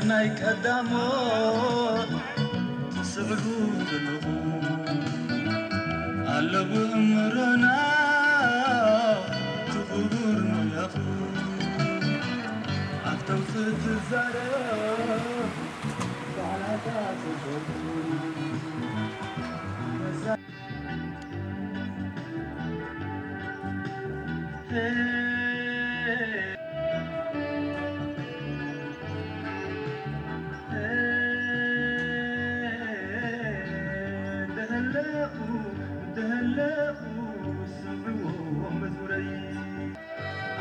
ናይ ቀዳሞት ትስዕቡ ዘለኹም ኣለቡ እምሮና ትኽቡር ሞያኹም ኣብቶም ክትዛረብ ባዕላታ ተዘርጉ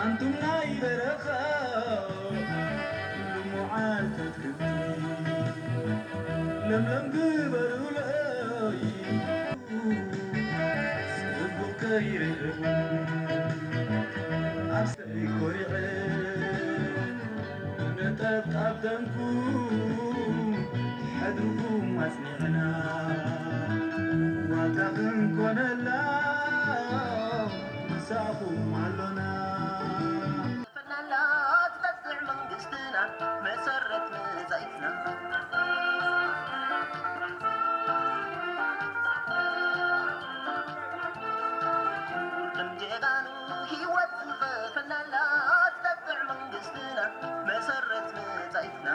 ኣንቱም ናይ በረኻ ልሙዓት ኣትክልቲ ለምለም ግበሩለይ ጽቡቕ ከይርህቡ ኣብ ሰይ ኮሪዐ ነጠብጣብ ደምኩም ሕድርኩም ኣጽኒዕና ዋልታ ክንኮነላ ምሳኹም ኣሎና። ፈናና ትጠፍዕ መንግስትና መሰረት መጻኢትና ቁርጥም ጀጋኑ ህይወት ዝኸፈላላ ትጠፍዕ መንግስትና መሰረት መጻኢትና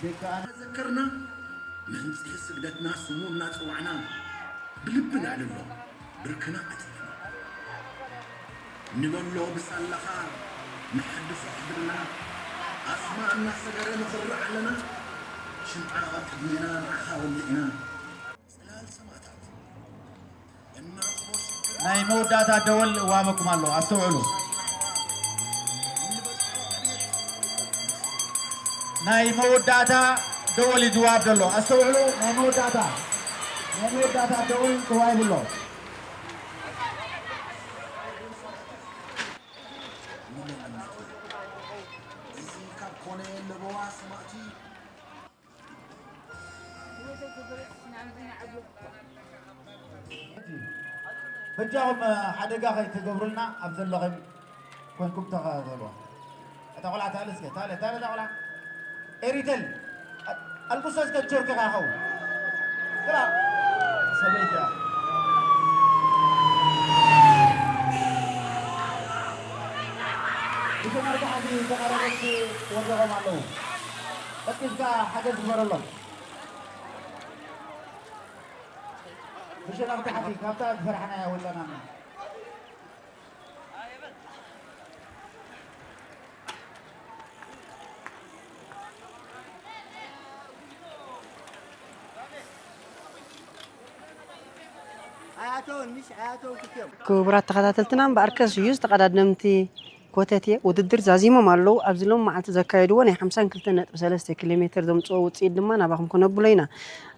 ደቂ ኣነ ዘከርና መንጽሂ ስግደትና ስሙ እናጸዋዕና ብልቢ ነዕልሎ ብርክና ኣጽኒዕና ንበሎ ብሳላኻ ንሓድሶ ሕድርና ኣስማ እናሰገረ ንኽርዕ ኣለና ሽምዓ ኣብ ቅድሜና ንዓኻ ወሊዕና ጽላል ሰማእታት ናይ መወዳእታ ደወል እዋበኩም ኣሎ። ኣስተውዕሉ። ናይ መወዳእታ ደወል እዩ ዝዋሃብ ዘሎ። ኣስተውዕሉ። ናይ መወዳእታ ናይ መወዳእታ ደወል ተዋሂቡ ኣሎ። እዚ ካብ ኮነ ለበዋ ሰማእቲ በጃኹም ሓደጋ ከይትገብሩልና ኣብ ዘለኹም ኮንኩም ተኸታተልዋ። እታ ቆልዓ ታለ እስከ፣ ታለ፣ ታለ እታ ቆልዓ። ኤሪተል፣ ኣልቅሶ እስከ ጆርክ ኢኻ ኸው። ግራ ሰበይቲ እያ። ብሸነኽ ተሓዚ ተቐራረብቲ ወዲቖም ኣለዉ። ቀልጢፍካ ሓገዝ ግበረሎም። ብሸነኽ ተሓዚ ካብታ ዝፈራሕናያ ወጸናና። ክቡራት ተኸታተልትና፣ እምበኣርከስ እዩ ዝተቐዳደምቲ ኮተቴ ውድድር ዛዚሞም ኣለዉ። ኣብዚ ሎሚ መዓልቲ ዘካየድዎ ናይ ሓምሳን ክልተን ነጥቢ ሰለስተ ኪሎ ሜትር ዘምጽኦ ውጽኢት ድማ ናባኹም ከነብሎ ኢና።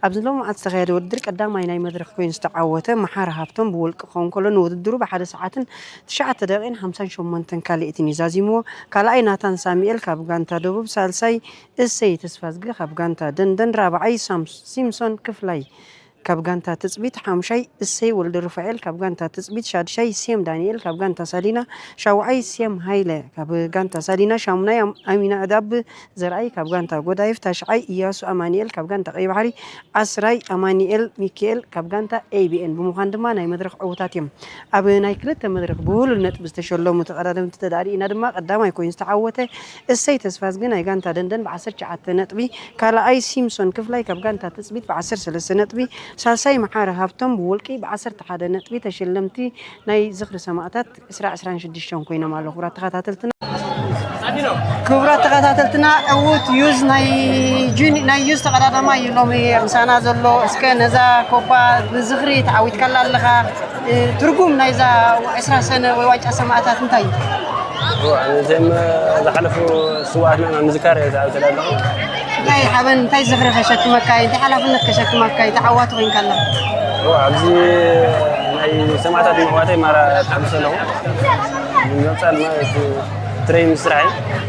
ኣብዚ ሎሚ መዓልቲ ዝተኻየደ ውድድር ቀዳማይ ናይ መድረኽ ኮይኑ ዝተዓወተ መሓሪ ሃብቶም ብውልቂ ክኸውን ከሎ፣ ንውድድሩ ብሓደ ሰዓትን ትሽዓተ ደቂቕን ሓምሳን ሸሞንተን ካልኢትን እዩ ዛዚምዎ። ካልኣይ ናታን ሳሙኤል ካብ ጋንታ ደቡብ፣ ሳልሳይ እሰይ ተስፋዝጊ ካብ ጋንታ ደንደን፣ ራብዓይ ሳም-፣ ሲምሶን ክፍላይ ካብ ጋንታ ትጽቢት፣ ሓምሻይ እሰይ ወልደሩፋኤል ካብ ጋንታ ትጽቢት፣ ሻድሻይ ሴም ዳንኤል ካብ ጋንታ ሳሊና፣ ሻውዓይ ሴም ሃይለ ካብ ጋንታ ሳሊና፣ ሻሙናይ ኣም-፣ ኣሚና ዕዳብ ዘርኣይ ካብ ጋንታ ጎዳይፍ፣ ታሽዓይ እያሱ ኣማኑኤል ካብ ጋንታ ቀይ ባሕሪ፣ ዓስራይ ኣማኑኤል ሚካኤል ካብ ጋንታ ኤ ቢ ኤን ብምዃን ድማ ናይ መድረኽ ዕዉታት እዮም። ኣብ ናይ ክልተ መድረኽ ብህሉል ነጥቢ ዝተሸለሙ ተቐዳደምቲ ተዳሪእና ድማ ቀዳማይ ኮይኑ ዝተዓወተ እሰይ ተስፋዝጊ ናይ ጋንታ ደንደን ብዓሰርተ ትሽዓተ ነጥቢ፣ ካልኣይ ሲምሶን ክፍላይ ካብ ጋንታ ትጽቢት ብዓሰርተ ሰለስተ ነጥቢ፣ ሳልሳይ መሓሪ ሃብቶም ብውልቂ ብዓሰርተ ሓደ ነጥቢ ተሸለምቲ ናይ ዝኽሪ ሰማእታት ዕስራ ዕስራን ሽዱሽተን ኮይኖም ኣለዉ። ክቡራት ተኸታተልትና፣ ክቡራት ተኸታተልትና፣ ዕዉት ዩዝ ናይ ጁኒ-፣ ናይ ዩዝ ተቐዳዳማይ እዩ ሎሚ ምሳና ዘሎ። እስከ ነዛ ኮባ ብዝኽሪ ተዓዊትካላ ኣለኻ፣ እ፣ ትርጉም ናይዛ ዕስራ ሰነ ወይ ዋንጫ ሰማእታት እንታይ እዩ? እዋ፣ ነዚኦም ዝሓለፉ ስውኣትና ምዝካር እየ ዝዓብ ዘለኹ። እንታይ ሓበን፣ እንታይ ዝኽሪ ከሸክመካ እዩ፣ እንታይ ሓላፍነት ከሸክመካ እዩ፣ ተዓዋቲ ኮይንካ ኣለኻ? እዋ፣ ኣብዚ ናይ ሰማዕታት መስዋእተይ ማራ ተሓጉሰ ኣለኹ። ንምቕጻል ማለት ትሬን ምስራሕ እዩ።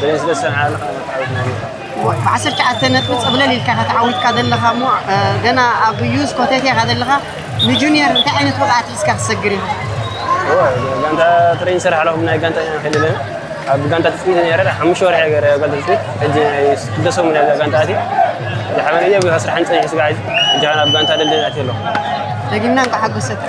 ትሬን ስለ ዝሰምዓ ኣለኻ ተሓጉስና ኣለኻ። ብ-፣ ብዓሰርተ ትሽዓተ ነጥቢ ጸብለል ኢልካ ኢኻ ተዓዊትካ ዘለኻ እሞ፣ እ፣ ገና ኣብ ዩዝ ኮተት ኢኻ ዘለኻ። ንጁኒየር እንታይ ዓይነት ብቕዓት ሒዝካ ክትሰግር ኢኻ? እወ፣ ጋንታ ትሬን ይሰርሕ ኣለኹ፣ ናይ ጋንታ ኢና ከይደ ኣለና። ኣብ ጋንታ ትጽቢት ነይረ፣ ሓሙሽተ ወርሒ ገይረ ኣብ ጋንታ ትጽቢት። ሕጂ ናይ ክልተ ሰሙን እያ እዛ ጋንታ ኣትየ። ሕጂ ሓበን እየ፣ ኣብ ስራሕን ጸኒሐ ስጋዕ ሕጂ፣ ሕጂ ኣብ ጋንታ ደልደል ኣትየ ኣለኹ። ደጊምና እንኳዕ ሓጎሰካ።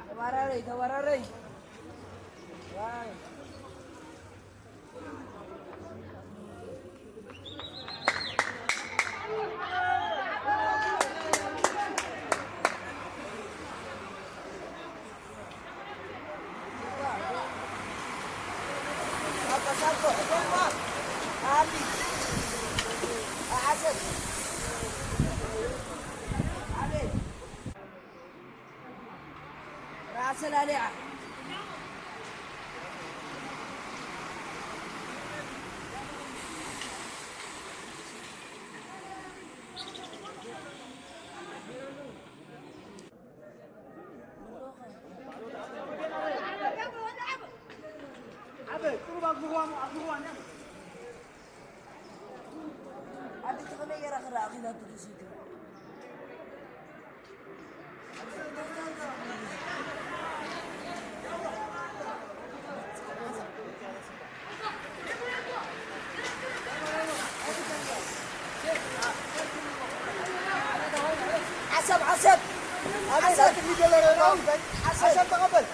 ተባራረይ፣ ተባራረይ። ዋይ። ዓሰብ፣ ዓሰብ! ዓሰብ! ዓሰብ ተቐበል!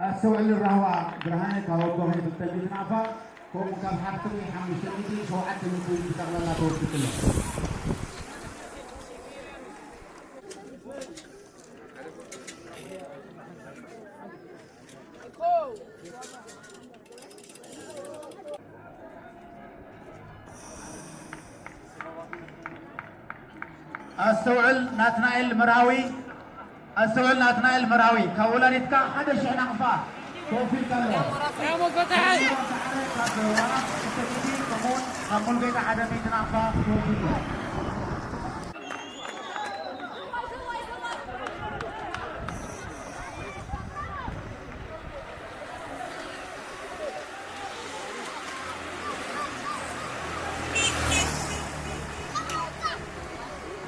ኣስተውዕል ራህዋ ብርሃነ ካብ ኣቦኺ ክልተ ሚእቲ ናቕፋ፣ ከምኡ ካብ ሓፍትኺ ሓሙሽተ ሚእቲ፣ ሸውዓተ ሚእቲ ብጠቕላላ ተወሲኹ ኣሎ። ኣስተውዕል ናትናኤል መርሃዊ፣ ኣስተውዕል ናትናኤል መርሃዊ፣ ካብ ወላዲትካ ሓደ ሽሕ ናቕፋ። ኮፍ ኢልካ ኣሎ። ሰዓረ ካብ ዋና ክልተ ሚእቲ ከምኡውን ካብ ሙሉጌታ ሓደ ሚእቲ ናቕፋ ኮፍ ኢሉ።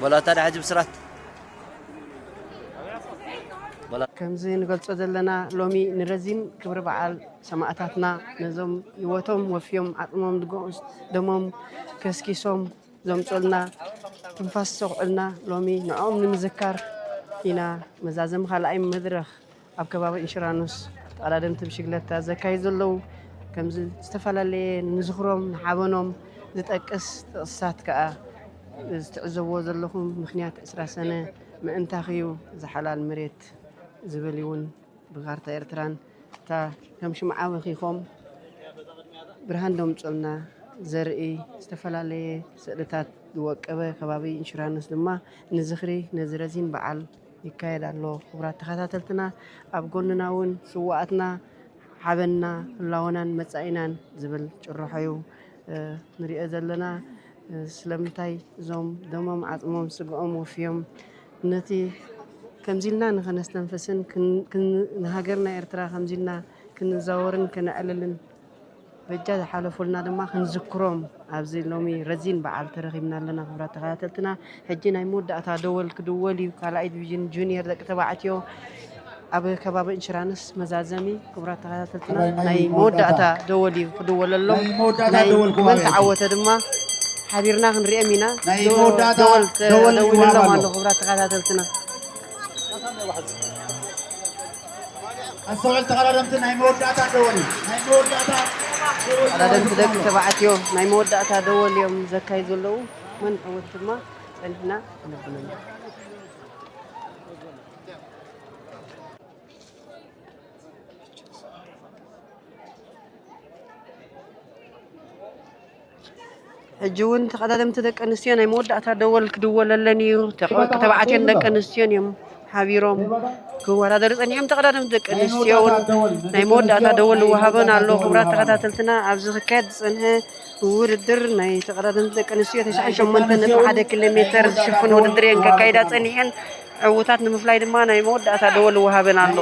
በላታ ዳ ሕጂ ብስራት በላ። ከምዚ ንገልጾ ዘለና ሎሚ ንረዚን ክብሪ በዓል ሰማእታትና ነዞም ህይወቶም ወፍዮም ዓጽሞም ድጎስ ደሞም ከስኪሶም ዘምጾልና ትንፋስ ዝሰኹዑልና ሎሚ ንዕኦም ንምዝካር ኢና መዛዘሚ ካልኣይ መድረኽ ኣብ ከባቢ ኢንሹራንስ ተቐዳደምቲ ብሽግለታ ዘካይዱ ዘለዉ ከምዚ ዝተፈላለየ ንዝኽሮም ንሓበኖም ዝጠቅስ ጥቕስታት ከኣ እዚ ትዕዘብዎ ዘለኹም ምኽንያት ዕስራ ሰነ ምእንታኺ እዩ እዚ ሓላል መሬት ዝብል እውን ብካርታ ኤርትራን እታ ከም ሽምዓ በኺኾም ብርሃን ደምጾልና ዘርኢ ዝተፈላለየ ስእልታት ዝወቀበ ከባቢ ኢንሹራንስ ድማ ንዝኽሪ ነዚ ረዚን በዓል ይካየድ ኣሎ። ክቡራት ተኸታተልትና ኣብ ጎንና እውን ስውኣትና ሓበንና ህላወናን መጻኢናን ዝብል ጭርሖ እዩ ንሪኦ ዘለና። ስለምንታይ እዞም ደሞም ዓጽሞም ስግኦም ወፍዮም ነቲ ከምዚ ኢልና ንኸነስተንፍስን ንሃገርና ኤርትራ ከምዚ ኢልና ክንዛወርን ከነዕልልን በጃ ዝሓለፉልና ድማ ክንዝክሮም ኣብዚ ሎሚ ረዚን በዓል ተረኺብና ኣለና። ክቡራት ተኸታተልትና ሕጂ ናይ መወዳእታ ደወል ክድወል እዩ። ካልኣይ ዲቪዥን ጁኒየር ደቂ ተባዕትዮ ኣብ ከባቢ ኢንሹራንስ መዛዘሚ ክቡራት ተኸታተልትና ናይ መወዳእታ ደወል እዩ ክድወለሎም። ናይ መወዳእታ ናይ ደወል ክዋለ መን ተዓወተ ድማ ሓቢርና ክንሪኦም ኢና። ናይ ዶ- መወዳእታ ደወል ተ- ደወል ደዊሉሎም ይዋሃብ ኣሎ ኣሎ። ክቡራት ተኸታተልትና። ኣስተውዕል ተቐዳደምቲ ናይ መወዳእታ ደወል እዩ። ናይ መወዳእታ ደወል ተቐዳደምቲ ይዋሃብ ደቂ ኣሎ። ተባዕትዮ ናይ መወዳእታ ደወል እዮም ዘካይ ዘለዉ። መን ዓወት ድማ ጸኒሕና ክነብሎም። ሕጂ እውን ተቐዳደምቲ ደቂ ኣንስትዮ ናይ መወዳእታ ደወል ክድወለለን እዩ። ተባዕትዮን ደቂ ኣንስትዮን እዮም ሓቢሮም ክወዳደሩ ጸኒሖም። ተቐዳደምቲ ደቂ ኣንስትዮ እውን ናይ መወዳእታ ደወል ይወሃበን ኣሎ። ክቡራት ተኸታተልትና ኣብዚ ክካየድ ዝጸንሐ ውድድር ናይ ተቐዳደምቲ ደቂ ኣንስትዮ ተስዓን ሸሞንተን ነጥቢ ሓደ ኪሎ ሜተር ዝሽፍን ውድድር እየን ከካይዳ ጸኒሐን። ዕውታት ንምፍላይ ድማ ናይ መወዳእታ ደወል ይወሃበን ኣሎ።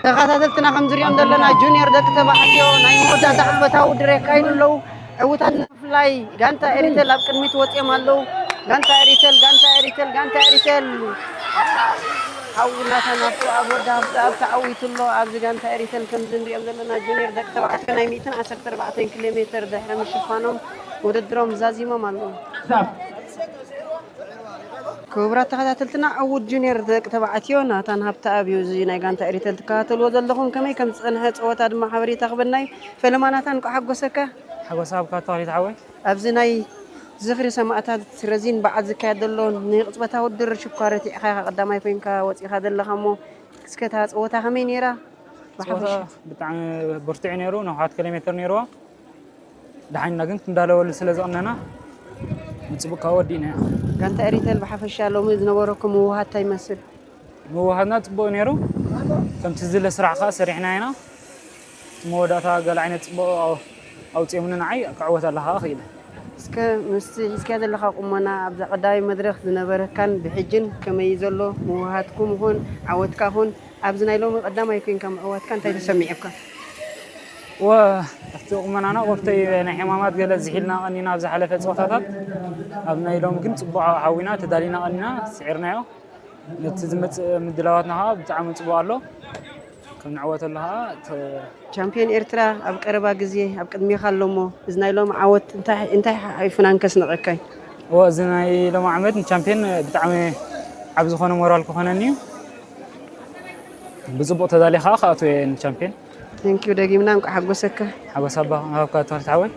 ተኸታተልትና ከም ዝሪኦም ዘለና ጁኒየር ደቂ ተባዕትዮ ናይ መወዳእታ ዕወታዊ ውድድር የካይዱ ኣለዉ። ዕውታት ንምፍላይ ጋንታ ኤሪቴል ኣብ ቅድሚት ወፂኦም ኣለዉ። ጋንታ ኤሪቴል ጋንታ ኤሪቴል ጋንታ ኤሪቴል ሓውናታ ናብቲ ኣብ ወዲ ሃብቲ ኣብ ተዓዊቱ ኣሎ። ኣብዚ ጋንታ ኤሪቴል ከምዚ ንሪኦም ዘለና ጁኒየር ደቂ ተባዕትዮ ናይ ሚእትን ዓሰርተ ኣርባዕተን ኪሎ ሜትር ድሕሪ ምሽፋኖም ውድድሮም ዛዚሞም ኣለዉ። ክቡራት ተኸታተልትና ዕዉት ጁኒየር ደቂ ተባዕትዮ ናታን ሃብተኣብ እዩ። እዚ ናይ ጋንታ ኤሪተል ትከታተልዎ ዘለኹም ከመይ ከም ዝጸንሐ ጸወታ ድማ ሓበሬታ ክበናይ። ፈለማ ናታን እንቋዕ ሓጎሰካ። ሓጎስ ሃብካ ተኽሊት ሓወይ። ኣብዚ ናይ ዝኽሪ ሰማእታት ረዚን በዓል ዝካየድ ዘሎ ንቕጽበታዊ ውድድር ሽኳ ረቲዕኻ ኢኻ ቀዳማይ ኮይንካ ወጺኻ ዘለኻ እሞ እስከ እታ ጸወታ ከመይ ነይራ? ጸወታ ብሓፈሻ። ብጣዕሚ ብርቱዕ እዩ ነይሩ፣ ነውሓት ኪሎ ሜትር ነይርዋ። ደሓንና ግን ክንዳለወሉ ስለ ዝቐነና ብጽቡቕ ካብ ወዲእናዮ። ጋንታ ኤሪተል ብሓፈሻ ሎሚ ዝነበረኩም ምውሃድ እንታይ ይመስል? ምውሃድና ጽቡቕ ነይሩ። ከምቲ ዝለ ስራሕ ከኣ ሰሪሕና ኢና። እቲ መወዳእታ ገለ ዓይነት ጽቡቕ ኣው- ኣውጺኦምኒ ንዓይ ክዕወት ኣለኻ ክኢለ። እስከ ምስቲ ሒዝካዮ ዘለኻ ቁመና ኣብዛ ቀዳማይ መድረኽ ዝነበረካን ብሕጅን ከመይ እዩ ዘሎ? ምውሃድኩም ይኹን ዓወትካ ይኹን ኣብዚ ናይ ሎሚ ቀዳማይ ኮይንካ ምዕዋትካ እንታይ ተሰሚዑካ? ወ ኣብቲ ቁመናና ወቅተይ ናይ ሕማማት ገለ ዝሒልና ቀኒና ኣብ ዝሓለፈ ፀወታታት ኣብ ናይ ሎሚ ግን ፅቡቅ ዓዊና ተዳሊና ቀኒና ስዒርናዮ ነቲ ዝመፅእ ምድላዋትና ከዓ ብጣዕሚ ፅቡቅ ኣሎ ከም ንዕወተሉ ከዓ ተ- ቻምፒዮን ኤርትራ ኣብ ቀረባ ግዜ ኣብ ቅድሜኻ ኣሎ እሞ እዚ ናይ ሎሚ ዓወት እንታይ እንታይ ሓይፉናን ከስንቐካይ? ወ እዚ ናይ ሎሚ ዓመት ንቻምፒዮን ብጣዕሚ ዓብ ዝኾነ ሞራል ክኾነኒ እዩ ብፅቡቕ ተዳሊኻ ክኣትዎ እየ ንቻምፒዮን። Thank you ደጊምና እንቋዕ ሓጎሰካ። ሓጎስ ኣባ ሃብካ ተኸልቲ ሓወይ።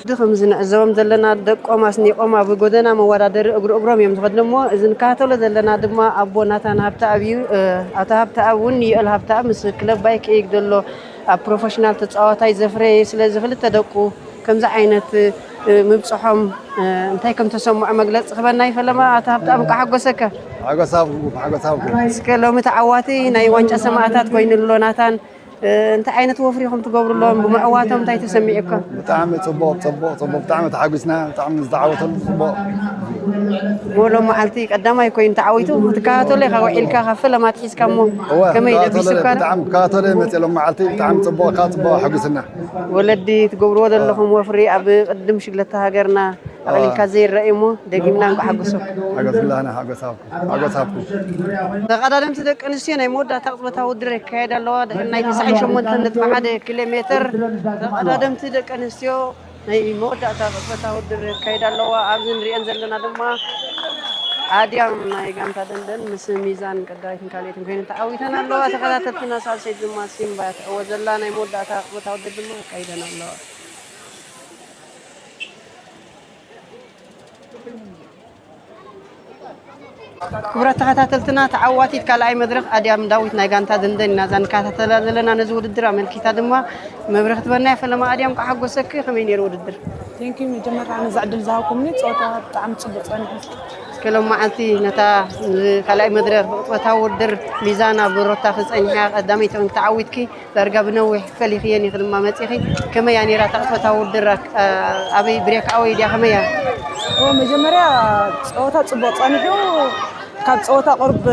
እዚ ከምዚ ንዕዘቦም ዘለና ደቆም ኣስኒቖም ኣብ ጎደና መወዳደሪ እግሪ እግሮም እዮም ዝኸዱ እሞ እዚ ንከታተሎ ዘለና ድማ ኣቦ ናታን ሃብተኣብ እዩ። ኣቶ ሃብተኣብ እውን ይእል ሃብተኣብ ምስ ክለብ ባይክ እዩ ዘሎ ኣብ ፕሮፌሽናል ተጻዋታይ ዘፍረየ፣ ስለዚ ክልተ ደቁ ከምዚ ዓይነት ምብጽሖም እንታይ ከም ተሰምዖ መግለጺ ክበና ይፈለማ። ኣታ ሃብታም እንኳ ሓጎሰካ። ሓጎሳብኩም ሓጎሳብኩም። እስከ ሎሚ ተዓዋቲ ናይ ዋንጫ ሰማእታት ኮይኑ ኣሎ ናታን፣ እንታይ ዓይነት ወፍሪ ኢኹም ትገብሩ ኣለዎም? ብምዕዋቶም እንታይ ተሰሚዑካ? ብጣዕሚ ጽቡቕ ጽቡቕ ጽቡቕ፣ ብጣዕሚ ተሓጒስና፣ ብጣዕሚ ዝተዓወተሉ ጽቡቕ። ሞሎ መዓልቲ ቀዳማይ ኮይኑ ተዓዊቱ ክትከታተሎ ኢኻ ውዒልካ፣ ካብ ፈለማ ኣትሒዝካ እሞ እወ፣ ከመይ ክከታተሎ ለቢሱካ? ብጣዕሚ ክከታተሎ መጽእ ሎም መዓልቲ ብጣዕሚ ጽቡቕ፣ ካብ ጽቡቕ ኣሐጒስና። ወለዲ ትገብርዎ ዘለኹም ወፍሪ ኣብ ቅድም ሽግለታ ሃገርና ኣቕሊልካ ዘይረኣይ እሞ ደጊምና እንኳ ሓጎሰኩም። ሓጎስ ብላህና ሓጎሳብኩም ሓጎሳብኩም። ተቐዳደምቲ ደቂ ኣንስትዮ ናይ መወዳእታ ቅጽበታዊ ውድድር የካየዳ ኣለዋ። ድሕሪ ናይ ተስዓን ሸሞንተን ነጥቢ ሓደ ኪሎ ሜትር ተቐዳደምቲ ደቂ ኣንስትዮ ናይ መወዳእታ ቅጽበታዊ ውድድር የካይዳ ኣለዋ። ኣብዚ ንሪአን ዘለና ድማ ኣድያም ናይ ጋንታ ደንደን ምስ ሚዛን ቀዳይትን ካልኦትን ኮይነን ተዓዊተን ኣለዋ። ተኸታተልትና ሳልሰይቲ ድማ ሲምባ እያ ትዕወት ዘላ። ናይ መወዳእታ ቅጽበታዊ ውድድር ድማ ኣካይደን ኣለዋ። ክቡራት ተኸታተልትና፣ ተዓዋቲት ካልኣይ መድረኽ ኣድያም ዳዊት ናይ ጋንታ ደንደን ኢና እዛ ንከታተላ ዘለና። ነዚ ውድድር ኣመልኪታ ድማ መብርህ ትበናያ ፈለማ። ኣድያም፣ እንኳዕ ሓጎሰኪ። ከመይ ነይሩ ውድድር? ቴንኪዩ። መጀመርያ ነዚ ዕድል ዝሃብኩምኒ፣ ፀወታ ብጣዕሚ ፅቡቅ ፀኒሑ። እስከ ሎም መዓልቲ ነታ ካልኣይ መድረኽ ብቅፅበታዊ ውድድር ሚዛን ኣብ ሮታ ክፀኒሓ ቀዳመይቲ ተዓዊትኪ። ዳርጋ ብነዊሕ ፈሊኽየን ኢኺ ድማ መጺኺ። ከመይ እያ ነይራ እታ ቅጽበታዊ ውድድር? ኣበይ ብሬክ ኣወይ ድያ? ከመይ እያ? እዎ፣ መጀመርያ ጸወታ ጽቡቕ ጸኒሑ። ካብ ጸወታ ቁሩብ፣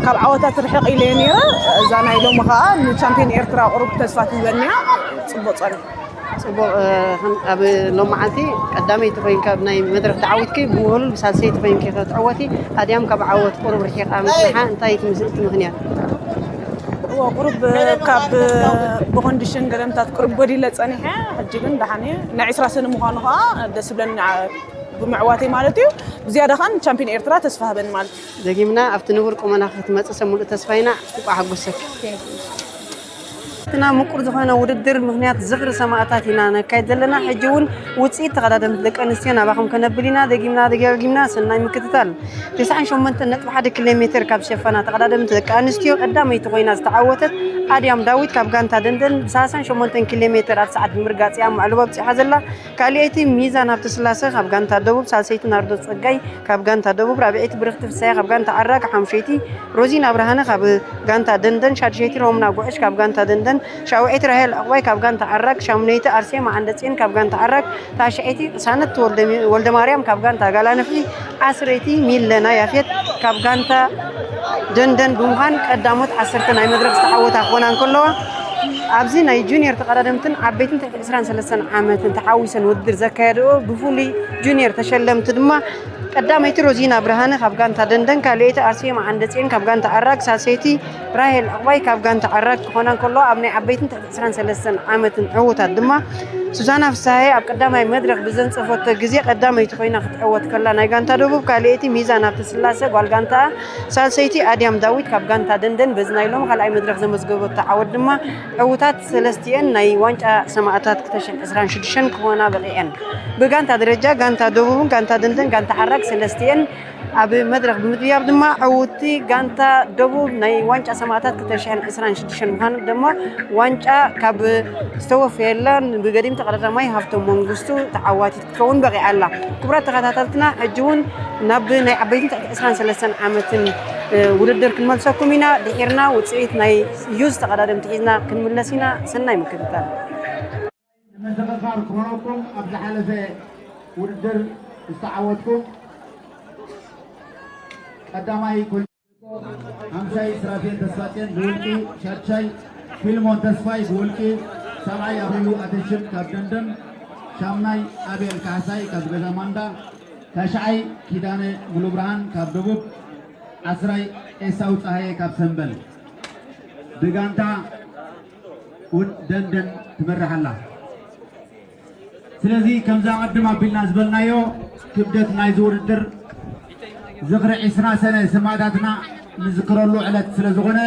ካብ ዓወታ ትርሕቕ ኢለ እየ ነይረ። እዛ ናይ ሎሚ ኸኣ ንቻምፒዮን ኤርትራ ቁሩብ ተስፋ ትህበኒ እያ። ጽቡቕ ጸኒሑ። ጽቡቕ፣ እ፣ ከም ኣብ ሎም መዓልቲ ቀዳመይቲ ኮይንካ ኣብ ናይ መድረኽ ተዓዊትኪ፣ ብውህሉል ብሳልሰይቲ ኮይንኪ ክትዕወቲ፣ ኣድያም ካብ ዓወት ቁሩብ ርሒቓ ምጽንሓ እንታይ እዩ እቲ ምስ-፣ እቲ ምኽንያት? እዎ፣ ቁሩብ ካብ ብኮንዲሽን ገለምታት ቁሩብ ጎዲለ ጸኒሐ፣ ሕጂ ግን ደሓን እየ። ናይ ዕስራ ሰነ ምዃኑ ኸኣ ደስ ይብለኒ፣ ዓ-፣ ብምዕዋተይ ማለት እዩ። ብዝያዳ ኸኣ ንቻምፒዮን ኤርትራ ተስፋ ሃበኒ ማለት እዩ። ደጊምና ኣብቲ ንቡር ቁመና ክትመጽእ ሰብ ምሉእ ተስፋ ኢና። እንቋዕ ሓጎሰኪ። እትና ምቁር ዝኾነ ውድድር ምኽንያት ዝኽሪ ሰማእታት ኢና ነካይድ ዘለና። ሕጂ እውን ውጽኢት ተቐዳደምቲ ደቂ ኣንስትዮ ናባኹም ከነብል ኢና። ደጊምና ደጋጊምና ሰናይ ምክትታል። ተስዓን ሸሞንተን ነጥቢ ሓደ ኪሎ ሜትር ካብ ዝሸፈና ተቐዳደምቲ ደቂ ኣንስትዮ ቀዳመይቲ ኮይና ዝተዓወተት ኣድያም ዳዊት ካብ ጋንታ ደንደን ብሰላሳን ሸሞንተን ኪሎ ሜትር ኣብ ሰዓት ብምርጋጽ እያ ኣብ መዕለቢ ኣብጺሓ ዘላ። ካልኣይቲ ሚዛን ሃብተስላሰ ካብ ጋንታ ደቡብ፣ ሳልሰይቲ ናርዶስ ጸጋይ ካብ ጋንታ ደቡብ፣ ራብዐይቲ ብርኽቲ ፍሳየ ካብ ጋንታ ኣራግ፣ ሓሙሸይቲ ሮዚና ብርሃነ ካብ ጋንታ ደንደን፣ ሻድሸይቲ ሮምና ጉዕሽ ካብ ጋንታ ደንደን፣ ሻውዐይቲ ራሄል ዕቑባይ ካብ ጋንታ ኣራግ፣ ሻሙነይቲ ኣርሴማ ዓንደጽዮን ካብ ጋንታ ኣራግ፣ ታሽዐይቲ ቅሳነት ወልደ-፣ ወልደማርያም ካብ ጋንታ ጋላ ነፍሒ፣ ዓስረይቲ ሚለና ያፌት ካብ ጋንታ ደንደን ብምዃን ቀዳሞት ዓሰርተ ናይ መድረኽ ዝተዓወታ ክኾና እንከለዋ፣ ኣብዚ ናይ ጁኒየር ተቐዳደምትን ዓበይትን ትሕቲ ዕስራን ሰለስተን ዓመትን ተሓዊሰን ውድድር ዘካየድኦ ብፍሉይ ጁኒየር ተሸለምቲ ድማ ቀዳመይቲ ሮዚና ብርሃነ ካብ ጋንታ ደንደን፣ ካልኣይቲ ኣርሴማ ዓንደጽዮን ካብ ጋንታ ኣራግ፣ ሳልሰይቲ ራሄል ዕቑባይ ካብ ጋንታ ኣራግ ክኾና እንከለዋ፣ ኣብ ናይ ዓበይትን ትሕቲ ዕስራን ሰለስተን ዓመትን ዕዉታት ድማ ሱዛና ፍስሃየ ኣብ ቀዳማይ መድረኽ ብዘንጸፈቶ ግዜ ቀዳመይቲ ኮይና ክትዕወት ከላ፣ ናይ ጋንታ ደቡብ ካልኣይቲ ሚዛን ሃብተስላሰ ጓል ጋንታ፣ ሳልሰይቲ ኣድያም ዳዊት ካብ ጋንታ ደንደን በዚ ናይ ሎሚ ካልኣይ መድረኽ ዘመዝገበቶ ዓወት ድማ ዕዉታት ሰለስቲኤን ናይ ዋንጫ ሰማእታት ክልተ ሽሕን ዕስራን ሽዱሽተን ክኾና በቒዐን። ብጋንታ ደረጃ ጋንታ ደቡብን ጋንታ ደንደን ጋንታ ዓራግ ሰለስቲኤን ኣብ መድረኽ ብምድያብ ድማ ዕውቲ ጋንታ ደቡብ ናይ ዋንጫ ሰማእታት ክልተ ሽሕን ዕስራን ሽዱሽተን ምዃኑ ድማ ዋንጫ ካብ ዝተወፈየላ ብገዲም ተቐዳዳማይ ሃብቶም መንግስቱ ተዓዋቲት ክትከውን በቒዓ ኣላ። ክቡራት ተኸታተልትና፣ ሕጂ እውን ናብ ናይ ዓበይትን ትሕቲ ዕስራን ሰለስተን ዓመትን፣ እ፣ ውድድር ክንመልሰኩም ኢና። ድሒርና ውፅኢት ናይ ዩዝ ተቐዳደምቲ ሒዝና ክንምለስ ኢና። ሰናይ ምክትታል። ንምዝኽኻር ክኾነኩም ኣብ ዝሓለፈ ውድድር ዝተዓወትኩም ቀዳማይ ኮይኑ ሓምሻይ ስራፌል ተስፋጽዮን ብውልቂ፣ ሻድሻይ ፊልሞን ተስፋይ ብውልቂ፣ ሳብዓይ ኣኽሊሉ ኣተሽም ካብ ደንደን፣ ሻምናይ ኣቤል ካሕሳይ ካብ ገዛ ማንዳ፣ ታሽዓይ ኪዳነ ሙሉብርሃን ካብ ደቡብ፣ ዓስራይ ኤሳው ጸሃየ ካብ ሰምበል። ብጋንታ እውን ደንደን ትመርሕ ኣላ። ስለዚ ከምዛ ቅድም ኣቢልና ዝበልናዮ ክብደት ናይዚ ውድድር ዝኽሪ ዕስራ ሰነ ሰማእታትና ንዝክረሉ ዕለት ስለ ዝኾነ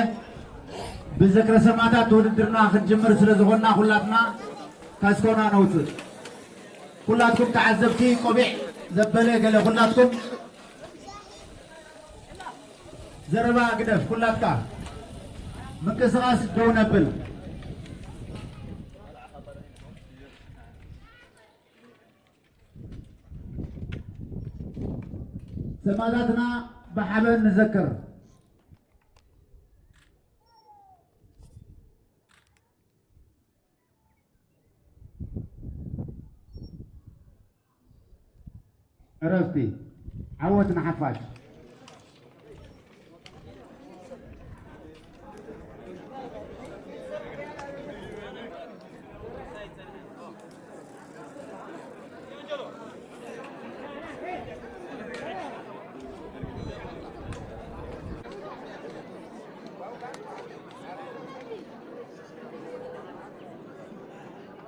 ብዝክረ ሰማእታት ውድድርና ክንጅምር ስለ ዝኾንና ኩላትና ካስኮና ነውፅእ። ኩላትኩም ተዓዘብቲ ቆቢዕ ዘበለ ገለ ኩላትኩም ዘረባ ግደፍ ኩላትካ ምንቅስቃስ ደው ነብል። ሰማእታትና ብሓበን ንዘክር። ዕረፍቲ። ዓወት ንሓፋሽ።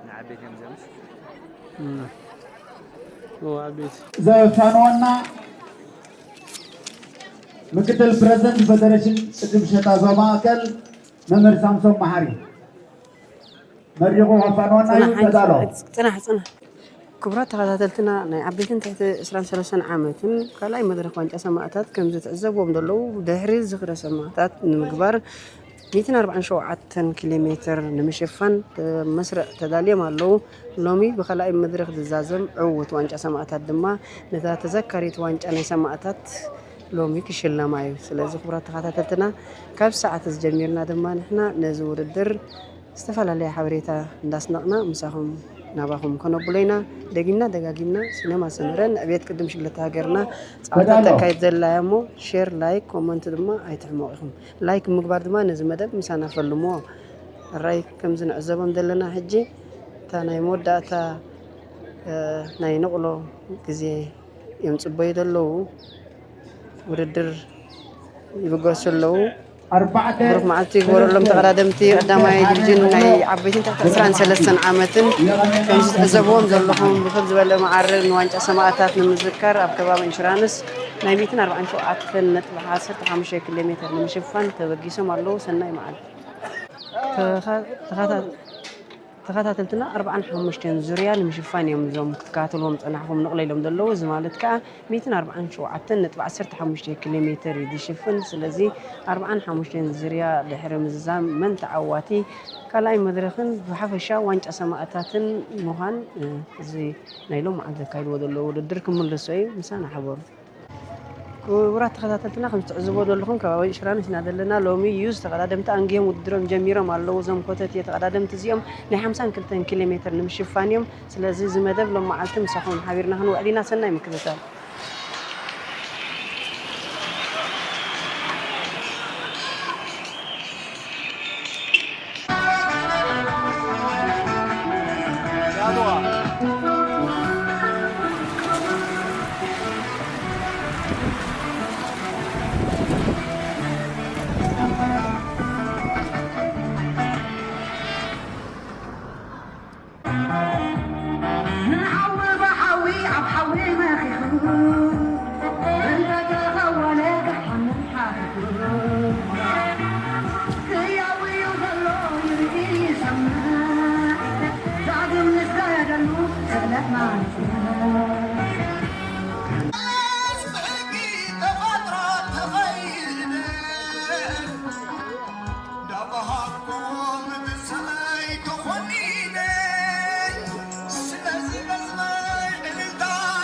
ንዓበይቲ እዮም እዚኦም። እም። እዎ፣ ዓበይቲ። ዘፋንወና ምክትል ፕረዚደንት ፌደሬሽን ቅድም ሸጣ ዞባ ማእከል መምህር ሳምሶን መሓሪ መሪቑ ከፋንወና እዩ። ጽናሕ፣ ተዳሎ። ጽናሕ፣ ጽናሕ። ክቡራት ተኸታተልትና፣ ናይ ዓበይትን ትሕቲ ዕስራን ሰለስተን ዓመትን ካልኣይ መድረኽ ዋንጫ ሰማእታት ከም ዝትዕዘብዎም ዘለዉ፣ ድሕሪ ዝኽረ ሰማእታት ንምግባር ሚእትን ኣርባዓን ሸውዓተን ኪሎ ሜትር ንምሽፋን፣ እ፣ መስርዕ ተዳልዮም ኣለዉ። ሎሚ ብኻልኣይ መድረኽ ዝዛዘም ዕዉት ዋንጫ ሰማእታት ድማ ነታ ተዘካሪት ዋንጫ ናይ ሰማእታት ሎሚ ክሽለማ እዩ። ስለዚ ክቡራት ተኸታተልትና፣ ካብ ሰዓት እዚ ጀሚርና ድማ ንሕና ነዚ ውድድር ዝተፈላለየ ሓበሬታ እንዳስነቕና ምሳኹም ናባኹም ከነብሎ ኢና። ደጊምና ደጋጊምና ሲነማ ሰመረ፣ ንዕቤት ቅድም ሽግለታ ሃገርና፣ ጸወታ በዳሎ። ተካይድ ዘላ እያ እሞ፣ ሼር፣ ላይክ፣ ኮመንት ድማ ኣይትሕመቑ ኢኹም። ላይክ ምግባር ድማ ነዚ መደብ ምሳና ፈልምዎ። ራይ ከምዚ ንዕዘቦም ዘለና ሕጂ እታ ናይ መወዳእታ፣ እ፣ ናይ ንቕሎ ግዜ እዮም ጽበዩ ዘለዉ። ውድድር ይብገሱ ኣለዉ። ኣርባዕተ ብሩኽ መዓልቲ ይግበረሎም ተቐዳደምቲ ቀዳማይ ዲቪዥን ናይ ዓበይትን ትሕቲ ዕስራን ሰለስተን ዓመትን። ከምዚ ትዕዘብዎም ዘለኹም ብኽብ ዝበለ መዓረ ንዋንጫ ሰማእታት ንምዝካር ኣብ ከባቢ ኢንሹራንስ ናይ ሚእትን ኣርባዓን ሸውዓተን ነጥቢ ዓሰርተ ሓሙሽተ ኪሎ ሜትር ንምሽፋን ተበጊሶም ኣለዉ። ሰናይ መዓልቲ። ተኸ-፣ ተኸታ-፣ ተኸታተልትና ኣርባዓን ሓሙሽተን ዙርያ ንምሽፋን እዮም እዞም ክትከታተልዎም ዝጸናሕኩም ንቕሎ ኢሎም ዘለዉ። እዚ ማለት ከኣ ሚእትን ኣርባዓን ሸውዓተን ነጥቢ ዓሰርተ ሓሙሽተ ኪሎ ሜትር እዩ ዝሽፍን። ስለዚ ኣርባዓን ሓሙሽተን ዙርያ ድሕሪ ምዝዛም መን ተዓዋቲ ካልኣይ መድረኽን ብሓፈሻ ዋንጫ ሰማእታትን ምዃን፣ እ፣ እዚ ናይ ሎም መዓልቲ ዘካይድዎ ዘለዉ ውድድር ክምልሶ እዩ። ምሳና ሓበሩ። ክቡራት ተኸታተልትና፣ ከም ትዕዝቦ ዘለኹም ከባቢ ኢንሹራንስ ኢና ዘለና። ሎሚ እዩ ተቐዳደምቲ ኣንግዮም ውድድሮም ጀሚሮም ኣለዉ። እዞም ኮተት እየ ተቐዳደምቲ እዚኦም ናይ ሓምሳን ክልተን ኪሎ ሜትር ንምሽፋን እዮም። ስለዚ እዚ መደብ ሎም መዓልቲ ምሳኹም ሓቢርና ክንውዕል ኢና። ሰናይ ምክትታል። ንሓዊ ብሓዊ ኣብ ሓዊ መኺኹ፣ እንተተኸወለ ክሓምም ሓፊቱ፣ ህያው እዩ ዘሎ ይርኢ ይሰምዕ፣ ዳግም ንዝከደሉ ስእለት ማለት እዩ። ብሕጊ ተፈጥሮ ተኸይደ፣ እንዳበሃግኩም ብሰማይ ተኾኒነ፣ ስለዚ መስዋእተይ ዕልልታ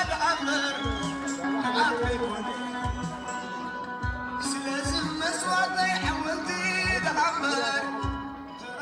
ደኣ እምበር፣ ተዓብ ኣይኮነ። ስለዚ መስዋእተይ ሓወልቲ ደኣ እምበር፣ ተራ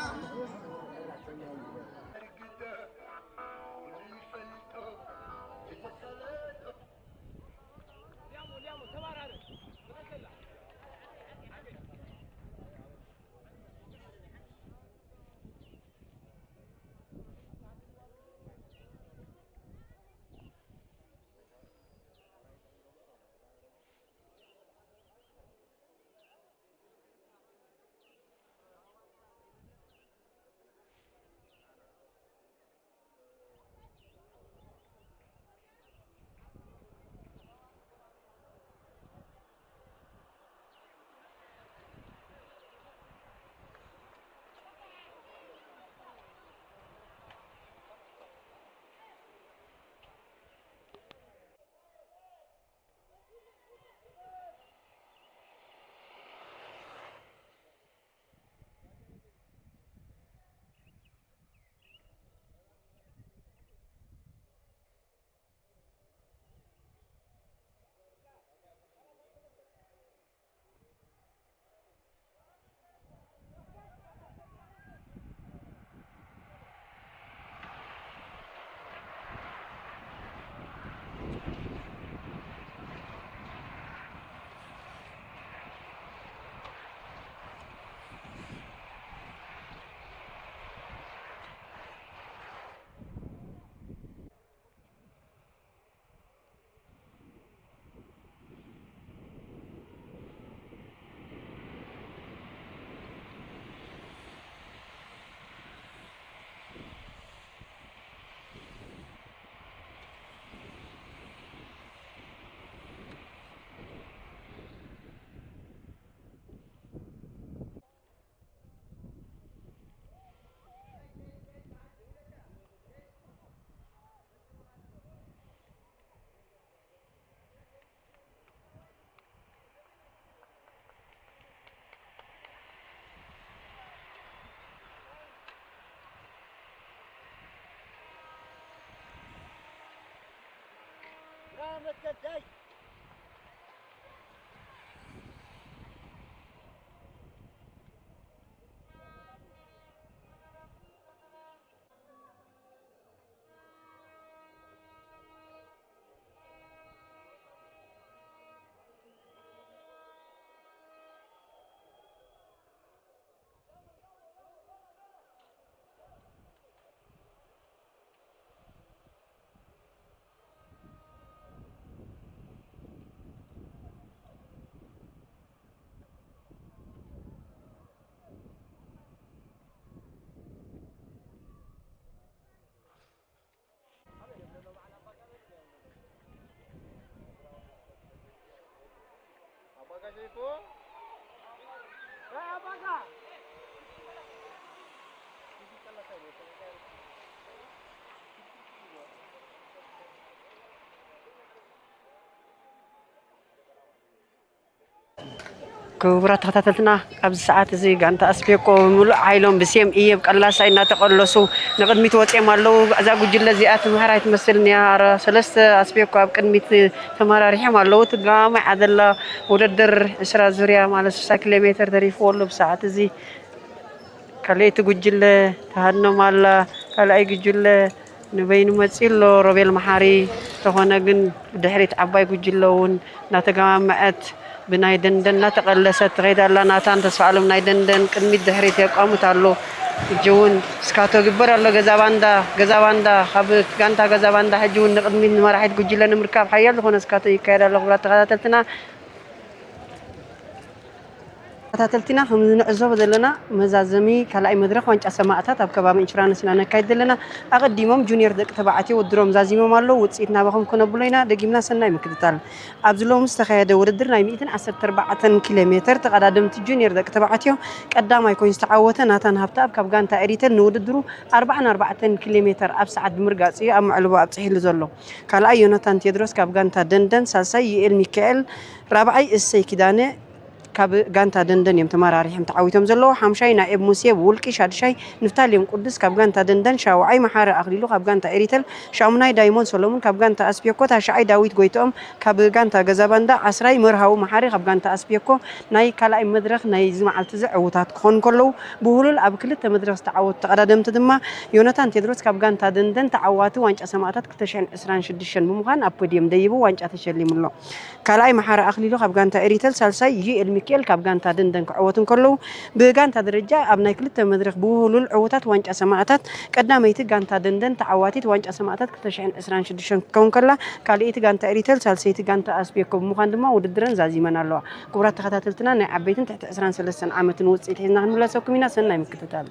ክቡራት ተኸታተልትና፣ ኣብዚ ሰዓት እዚ ጋንታ ኣስፔኮ ብምሉእ ሓይሎም ብሴም እየብ ቀላሳይ እናተቐለሱ ንቕድሚት ወፂኦም ኣለዉ። እዛ ጉጅለ እዚኣ ትምሃራይ ትመስል እኒኣ። ሰለስተ ኣስፔኮ ኣብ ቅድሚት ተመራሪሖም ኣለዉ። እቲ ጋማይ ዓደላ ውድድር ዕስራ ዙርያ ማለት ስሳ ኪሎ ሜትር ተሪፍዎ ኣሎ ብሰዓት እዚ። ካልኣይቲ ጉጅለ ተሃድኖም ኣላ። ካልኣይ ጉጅለ ንበይኑ መፂኡ ኣሎ ሮቤል መሓሪ። እንተኾነ ግን ብድሕሪት ዓባይ ጉጅለ እውን እናተገማመዐት ብናይ ደንደን እናተቐለሰት ትኸይድ ኣላ። ናታን ተስፋኣለም ናይ ደንደን ቅድሚት ድሕሪት የቋምት ኣሎ። ሕጂ እውን ስካቶ ግበር ኣሎ። ገዛ ባንዳ፣ ገዛ ባንዳ፣ ካብ ጋንታ ገዛ ባንዳ ሕጂ እውን ንቕድሚት ንመራሒት ጉጅለ ንምርካብ ሓያል ዝኾነ ስካቶ ይካየድ ኣሎ። ክቡራት ተኸታተልትና፣ ተኸታተልትና፣ ከም ንዕዘቦ ዘለና መዛዘሚ ካልኣይ መድረኽ ዋንጫ ሰማእታት ኣብ ከባቢ ኢንሹራንስ ኢና ነካይድ ዘለና። ኣቐዲሞም ጁኒየር ደቂ ተባዕትዮ ውድድሮም ዛዚሞም ኣለዉ። ውፅኢት ናባኹም ክነብሎ ኢና። ደጊምና ሰናይ ምክትታል። ኣብዚ ሎሚ ዝተኻየደ ውድድር ናይ ሚእትን ዓሰርተ ኣርባዕተን ኪሎ ሜትር ተቐዳደምቲ ጁኒየር ደቂ ተባዕትዮ ቀዳማይ ኮይኑ ዝተዓወተ ናታን ሃብተኣብ ካብ ጋንታ ኤሪተል ንውድድሩ ኣርባዓን ኣርባዕተን ኪሎ ሜትር ኣብ ሰዓት ብምርጋፅ እዩ ኣብ መዕልቦ ኣብፅሒሉ ዘሎ። ካልኣይ ዮናታን ቴድሮስ ካብ ጋንታ ደንደን፣ ሳልሳይ ዩኤል ሚካኤል፣ ራብዓይ እሰይ ኪዳነ ካብ ጋንታ ደንደን እዮም ተመራሪሖም ተዓዊቶም ዘለዉ። ሓምሻይ ናኤብ ሙሴ ብውልቂ፣ ሻድሻይ ንፍታሌም ቅዱስ ካብ ጋንታ ደንደን፣ ሻውዓይ መሓሪ ኣኽሊሉ ካብ ጋንታ ኤሪተል፣ ሻሙናይ ዳይሞን ሰሎሙን ካብ ጋንታ ኣስፔኮ፣ ታሽዓይ ዳዊት ጎይትኦም ካብ ጋንታ ገዛ ባንዳ፣ ዓስራይ መርሃዊ መሓሪ ካብ ጋንታ ኣስፔኮ። ናይ ካልኣይ መድረኽ ናይዚ መዓልቲ እዚ ዕዉታት ክኾኑ ከለዉ፣ ብህሉል ኣብ ክልተ መድረኽ ዝተዓወቱ ተቐዳደምቲ ድማ ዮናታን ቴድሮስ ካብ ጋንታ ደንደን ተዓዋቲ ዋንጫ ሰማእታት ክልተ ሽሕን ዕስራን ሽዱሽተን ብምዃን ኣብ ፖድየም ደይቡ ዋንጫ ተሸሊሙ ኣሎ። ካልኣይ መሓሪ ኣኽሊሉ ካብ ጋንታ ኤሪተል፣ ሳልሳይ ዩኤል ሚካኤል ካብ ጋንታ ደንደን ክዕወቱ እንከለዉ፣ ብጋንታ ደረጃ ኣብ ናይ ክልተ መድረኽ ብውህሉል ዕዉታት ዋንጫ ሰማእታት ቀዳመይቲ ጋንታ ደንደን ተዓዋቲት ዋንጫ ሰማእታት ክልተ ሽሕን ዕስራን ሽዱሽተን ክትከውን ከላ፣ ካልኣይቲ ጋንታ ኤሪተል፣ ሳልሰይቲ ጋንታ ኣስቤኮ ብምዃን ድማ ውድድረን ዛዚመን ኣለዋ። ክቡራት ተኸታተልትና፣ ናይ ዓበይትን ትሕቲ ዕስራን ሰለስተን ዓመትን ውፅኢት ሒዝና ክንምለሰኩም ኢና። ሰናይ ምክትታል።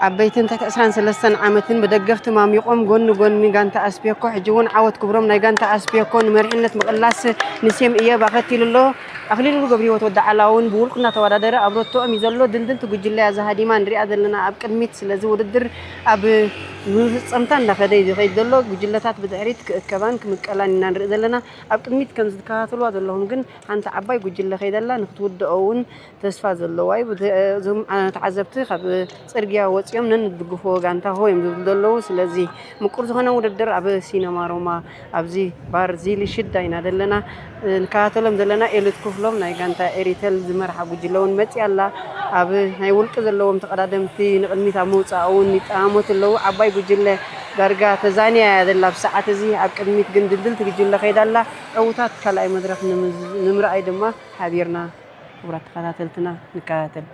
ዓበይትን ትሕቲ ዕስራን ሰለስተን ዓመትን ብደገፍቲ ማሚቖም ጎኒ ጎኒ ጋንታ ኣስቤኮ ሕጂ እውን ዓወት ክብሮም ናይ ጋንታ ኣስቤኮ ንመሪሕነት ምቕላስ ንሴም እየብ ኣኸቲሉ ኣሎ። ኣኽሊሉ ገብረህይወት ወዲ ዓላ እውን ብውልቁ እናተወዳደረ ኣብ ሮቶኦም እዩ ዘሎ። ድልድልቲ ጉጅለ እያ እዛ ሃዲማ ንሪኣ ዘለና ኣብ ቅድሚት። ስለዚ ውድድር ኣብ መፈጸምታ እናኸደ እዩ ዝኸይድ ዘሎ። ጉጅለታት ብድሕሪት ክእከባን ክምቀላን ኢና ንርኢ ዘለና። ኣብ ቅድሚት ከም ዝከታተልዋ ዘለኹም ግን ሓንቲ ዓባይ ጉጅለ ከይደላ ንክትውድኦ እውን ተስፋ ዘለዋ እዩ። ብተ-፣ እዞም፣ አ፣ ተዓዘብቲ ካብ ጽርግያ ወጺኦም ነንድግፍዎ ጋንታ ሆ እዮም ዝብሉ ዘለዉ። ስለዚ ምቁር ዝኾነ ውድድር ኣብ ሲነማ ሮማ ኣብዚ ባር ዚሊ ሽዳ ኢና ዘለና። እ፣ ንከታተሎም ዘለና ኤሉት ክፍሎም ናይ ጋንታ ኤሪተል ዝመርሓ ጉጅለ እውን መጺኣ ኣላ። ኣብ ናይ ውልቂ ዘለዎም ተቐዳደምቲ ንቕድሚት ኣብ ምውጻእ እውን ይጠማመቱ ኣለዉ። ዓባይ ጉጅለ ዳርጋ ተዛንያ እያ ዘላ ኣብ ሰዓት እዚ። ኣብ ቅድሚት ግን ድልድልቲ ጉጅለ ከይዳ ኣላ። ዕዉታት ካልኣይ መድረኽ ንምዝ-፣ ንምርኣይ ድማ ሓቢርና ክቡራት ተኸታተልትና ንከታተል።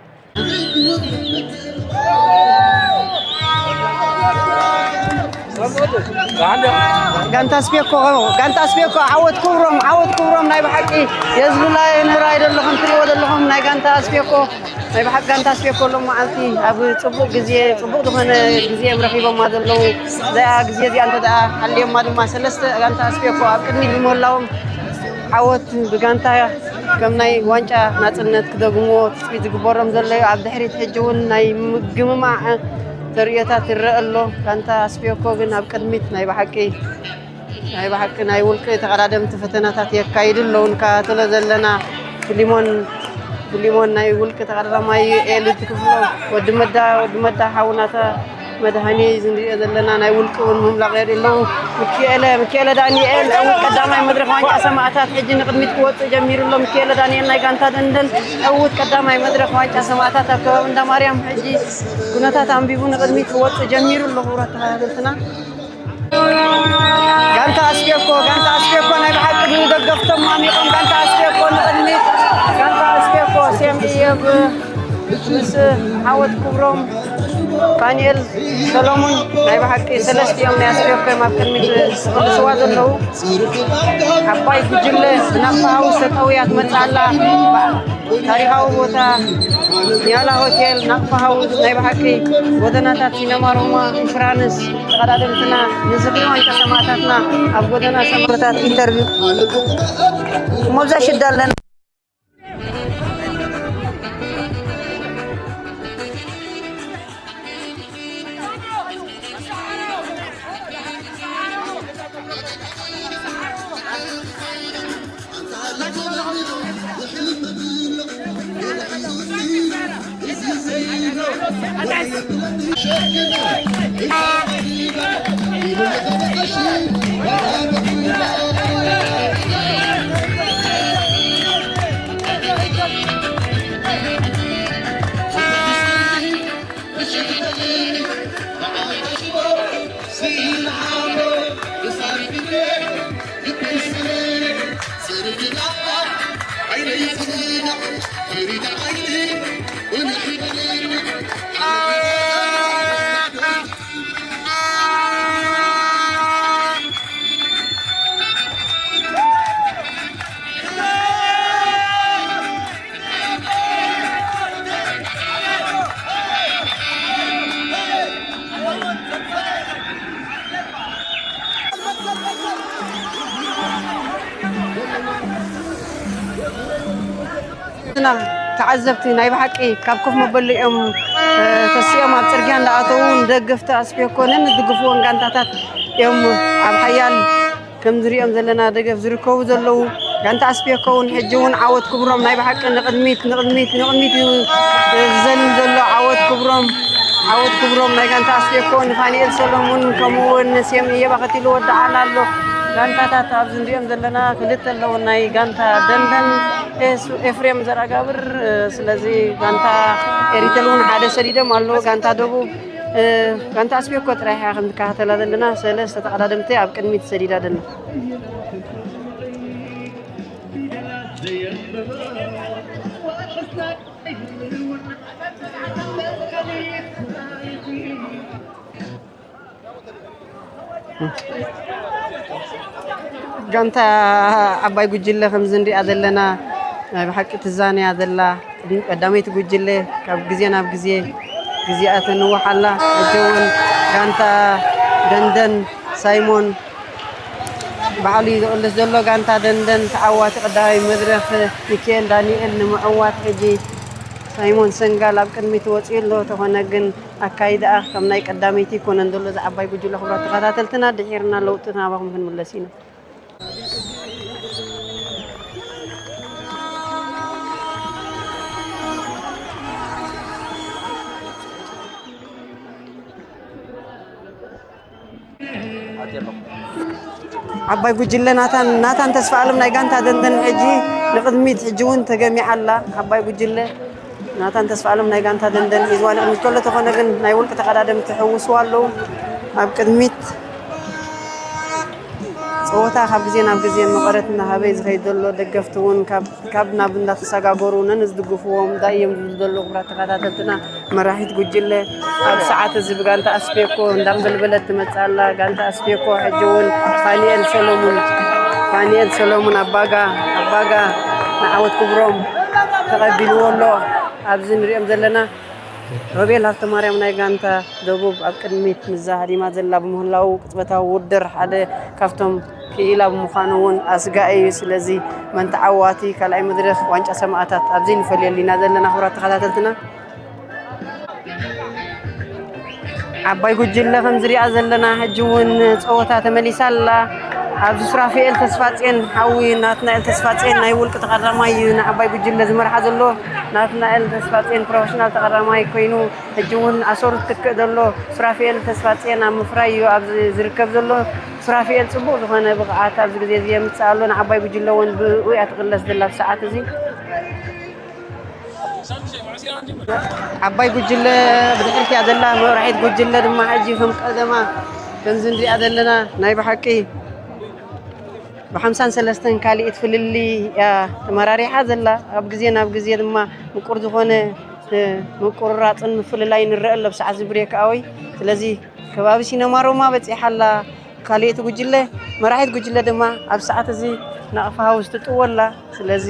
ጋንታ ኣስቤኮ፣ ጋንታ ኣስቤኮ፣ ዓወት ክብሮም፣ ዓወት ክብሮም። ናይ ብሓቂ የዝሉላ የንብራ ኣይደለኹም፣ ትሪእዎ ዘለኹም ናይ ጋንታ ኣስቤኮ፣ ናይ ብሓቂ ጋንታ ኣስቤኮ ሎም መዓልቲ ኣብ ጽቡቕ ግዜ፣ ጽቡቕ ዝኾነ ግዜ እዮም ረኺቦማ ዘለዉ። እዚኣ ግዜ እዚኣ እንተ ደኣ ሓልዮማ ድማ ሰለስተ ጋንታ ኣስቤኮ ኣብ ቅድሚት ብምህላዎም ዓወት ብጋንታ ከም ናይ ዋንጫ ናጽነት ክደግምዎ ትጽቢት ዝግበሮም ዘሎ እዩ። ኣብ ድሕሪት ሕጂ እውን ናይ ምግምማዕ ተርእዮታት ይረአ ኣሎ። ጋንታ ኣስቤኮ ግን ኣብ ቅድሚት ናይ ብሓቂ፣ ናይ ብሓቂ ናይ ውልቂ ተቐዳደምቲ ፈተናታት የካይዱ ኣለዉ። ንከታተሎ ዘለና ፊሊሞን ፊሊሞን ናይ ውልቂ ተቐዳዳማይ፣ ኤልድ ክፍሎ፣ ወዲ መዳ፣ ወዲ መዳ ሓውናታ መድሃኒ ዝንሪኦ ዘለና ናይ ውልቂ እውን ምምላቕ የርኢ ኣለዉ። ምክኤለ፣ ምክኤለ ዳንኤል ዕዉት ቀዳማይ መድረኽ ዋንጫ ሰማእታት ሕጂ ንቕድሚት ክወጽእ ጀሚሩ ኣሎ። ምክኤለ ዳንኤል ናይ ጋንታ ደንደን ዕዉት ቀዳማይ መድረኽ ዋንጫ ሰማእታት ኣብ ከባቢ እንዳ ማርያም ሕጂ ኩነታት ኣንቢቡ ንቕድሚት ክወጽእ ጀሚሩ ኣሎ። ክቡራት ተኸታተልትና፣ ጋንታ ኣስቤኮ፣ ጋንታ ኣስቤኮ ናይ ብሓቂ ደገፍቶም ማሚቖም፣ ጋንታ ኣስቤኮ ንቕድሚት፣ ጋንታ ኣስቤኮ ሴም እየብ ምስ ዓወት ክብሮም፣ ፋኒኤል ሰሎሙን ናይ ብሓቂ ሰለስቲኦም ናይ ኣስቤኮ እዮም ኣብ ቅድሚት ዝቕልስዋ ዘለዉ። ዓባይ ጉጅለ ብናቕፋ ሃውስ ተጠውያ ትመጽእ ኣላ። ታሪኻዊ ቦታ ኒያላ ሆቴል፣ ናቕፋ ሃውስ፣ ናይ ብሓቂ ጎደናታት ሲነማ ሮማ፣ ኢንሹራንስ፣ ተቐዳደምትና ንዝኽሪ ዋንጫ ሰማእታትና ኣብ ጎደና ሰማእታት ኢንተርቪው እሞ ብዛ ሽዳ ኣለና። ተዓዘብቲ ናይ ብሓቂ ካብ ኮፍ መበሊኦም ተሲኦም ኣብ ጽርግያ እንዳኣተዉ ንደገፍቲ ኣስቤኮ ነንዝድግፍዎን ጋንታታት እዮም ኣብ ሓያል ከም ዝሪኦም ዘለና ደገፍ ዝርከቡ ዘለዉ። ጋንታ ኣስቤኮ እውን ሕጂ እውን ዓወት ክብሮም ናይ ብሓቂ ንቕድሚት ንቕድሚት ንቕድሚት እዩ ዝዘልል ዘሎ። ዓወት ክብሮም ዓወት ክብሮም ናይ ጋንታ ኣስቤኮ ንፋኒኤል ሰሎሙን ከምኡ እውን ንሴም እየባ ከቲሉ ወዲ ዓላ ኣሎ። ጋንታታት ኣብዚ ንሪኦም ዘለና ክልተ ኣለዉ ናይ ጋንታ ደንደን ኤፍሬም ዘራጋብር። ስለዚ ጋንታ ኤሪተል እውን ሓደ ሰዲዶም ኣለዉ። ጋንታ ደቡብ ጋንታ ኣስቤኮ ጥራሕ እያ ከም ትከታተላ ዘለና። ሰለስተ ተቐዳደምቲ ኣብ ቅድሚት ሰዲዳ ደላ። ጋንታ ዓባይ ጉጅለ ከምዚ ንሪኣ ዘለና ናይ ብሓቂ ትዛነያ ዘላ ቀዳመይቲ ጉጅለ ካብ ግዜ ናብ ግዜ ግዜኣ ተንውሕ ኣላ። ሕጂ እውን ጋንታ ደንደን ሳይሞን ባዕሉ እዩ ዝቕልስ ዘሎ። ጋንታ ደንደን ተዓዋቲ ቀዳማይ መድረኽ ሚካኤል ዳንኤል ንምዕዋት ሕጂ ሳይሞን ሰንጋል ኣብ ቅድሚት ወፂኡ ኣሎ። ተኾነ ግን ኣካይዳኣ ከም ናይ ቀዳመይቲ ይኮነን ዘሎ። እዚ ዓባይ ጉጅለ ክብራት ተኸታተልትና ድሒርና ለውጢ ናባኹም ክንምለስ ኢና። ዓባይ ጉጅለ ናታን ናታን ተስፋ ኣለም ናይ ጋንታ ደንደን ሕጂ ንቕድሚት ሕጂ እውን ተገሚዓ ኣላ። ዓባይ ጉጅለ ናታን ተስፋ ኣለም ናይ ጋንታ ደንደን ሒዝዋ ንቕድሚት ከሎ ተኾነ ግን ናይ ውልቂ ተቐዳደምቲ ሕውስዋ ኣለዉ ኣብ ቅድሚት። ጸወታ ካብ ግዜ ናብ ግዜ መቐረት እናሃበ እዩ ዝኸይድ ዘሎ። ደገፍቲ እውን ካብ ካብ ናብ እንዳተሰጋገሩ ነንዝድግፍዎም እንታይ እዮም ዝብሉ ዘለዉ ክቡራት ተኸታተልትና። መራሒት ጉጅለ ኣብ ሰዓት እዚ ብጋንታ ኣስፔኮ እንዳንበልበለት ትመጽእ ኣላ። ጋንታ ኣስፔኮ ሕጂ እውን ፋኒኤል ሰሎሙን ፋኒኤል ሰሎሙን ኣባጋ ኣባጋ ንዓወት ክብሮም ተቐቢልዎ ኣሎ። ኣብዚ ንሪኦም ዘለና ሮቤል ሃብተማርያም ናይ ጋንታ ደቡብ ኣብ ቅድሚት ምስዛ ሃዲማ ዘላ ብምህላዉ፣ ቅጽበታዊ ውድድር ሓደ ካብቶም ክኢላ ብምዃኑ እውን ኣስጋኢ እዩ። ስለዚ መን ተዓዋቲ ካልኣይ መድረኽ ዋንጫ ሰማእታት ኣብዚ ንፈልየሉ ኢና ዘለና። ክቡራት ተኸታተልትና፣ ዓባይ ጉጅለ ከም ዝሪኣ ዘለና ሕጂ እውን ጸወታ ተመሊሳ ኣላ። ኣብዚ ሱራፌኤል ተስፋጽዮን ሓዊ ናትናኤል ተስፋጽዮን ናይ ውልቂ ተቐዳማይ እዩ ንዓባይ ጉጅለ ዝመርሓ ዘሎ። ናትናኤል ተስፋጽዮን ፕሮፌሽናል ተቐዳማይ ኮይኑ፣ ሕጂ እውን ኣሰሩ ዝትክእ ዘሎ ሱራፊኤል ተስፋጽዮን ኣብ ምፍራይ እዩ ኣብዚ ዝርከብ ዘሎ። ሱራፊኤል ጽቡቕ ዝኾነ ብቕዓት ኣብዚ ግዜ እዚ የምጽእ ኣሎ። ንዓባይ ጉጅለ እውን ብኡ እያ ትቕለስ ዘላ ኣብ ሰዓት እዚ። ዓባይ ጉጅለ ብድሕሪት እያ ዘላ፣ መራሒት ጉጅለ ድማ ሕጂ ከም ቀደማ ከምዚ ንሪኣ ዘለና ናይ ብሓቂ ብሓምሳን ሰለስተን ካልኢት ፍልልይ እያ ተመራሪሓ ዘላ። ኣብ ግዜ ናብ ግዜ ድማ ምቁር ዝኾነ፣ እ፣ ምቁርራፅን ምፍልላይ ንረአ ኣሎ ኣብ ሰዓት እዚ ብሬክ ኣወይ። ስለዚ ከባቢ ሲነማ ሮማ በፂሓ ኣላ ካልኢት ጉጅለ። መራሒት ጉጅለ ድማ ኣብ ሰዓት እዚ ናቕፋ ሃውስ ትጥወ ኣላ። ስለዚ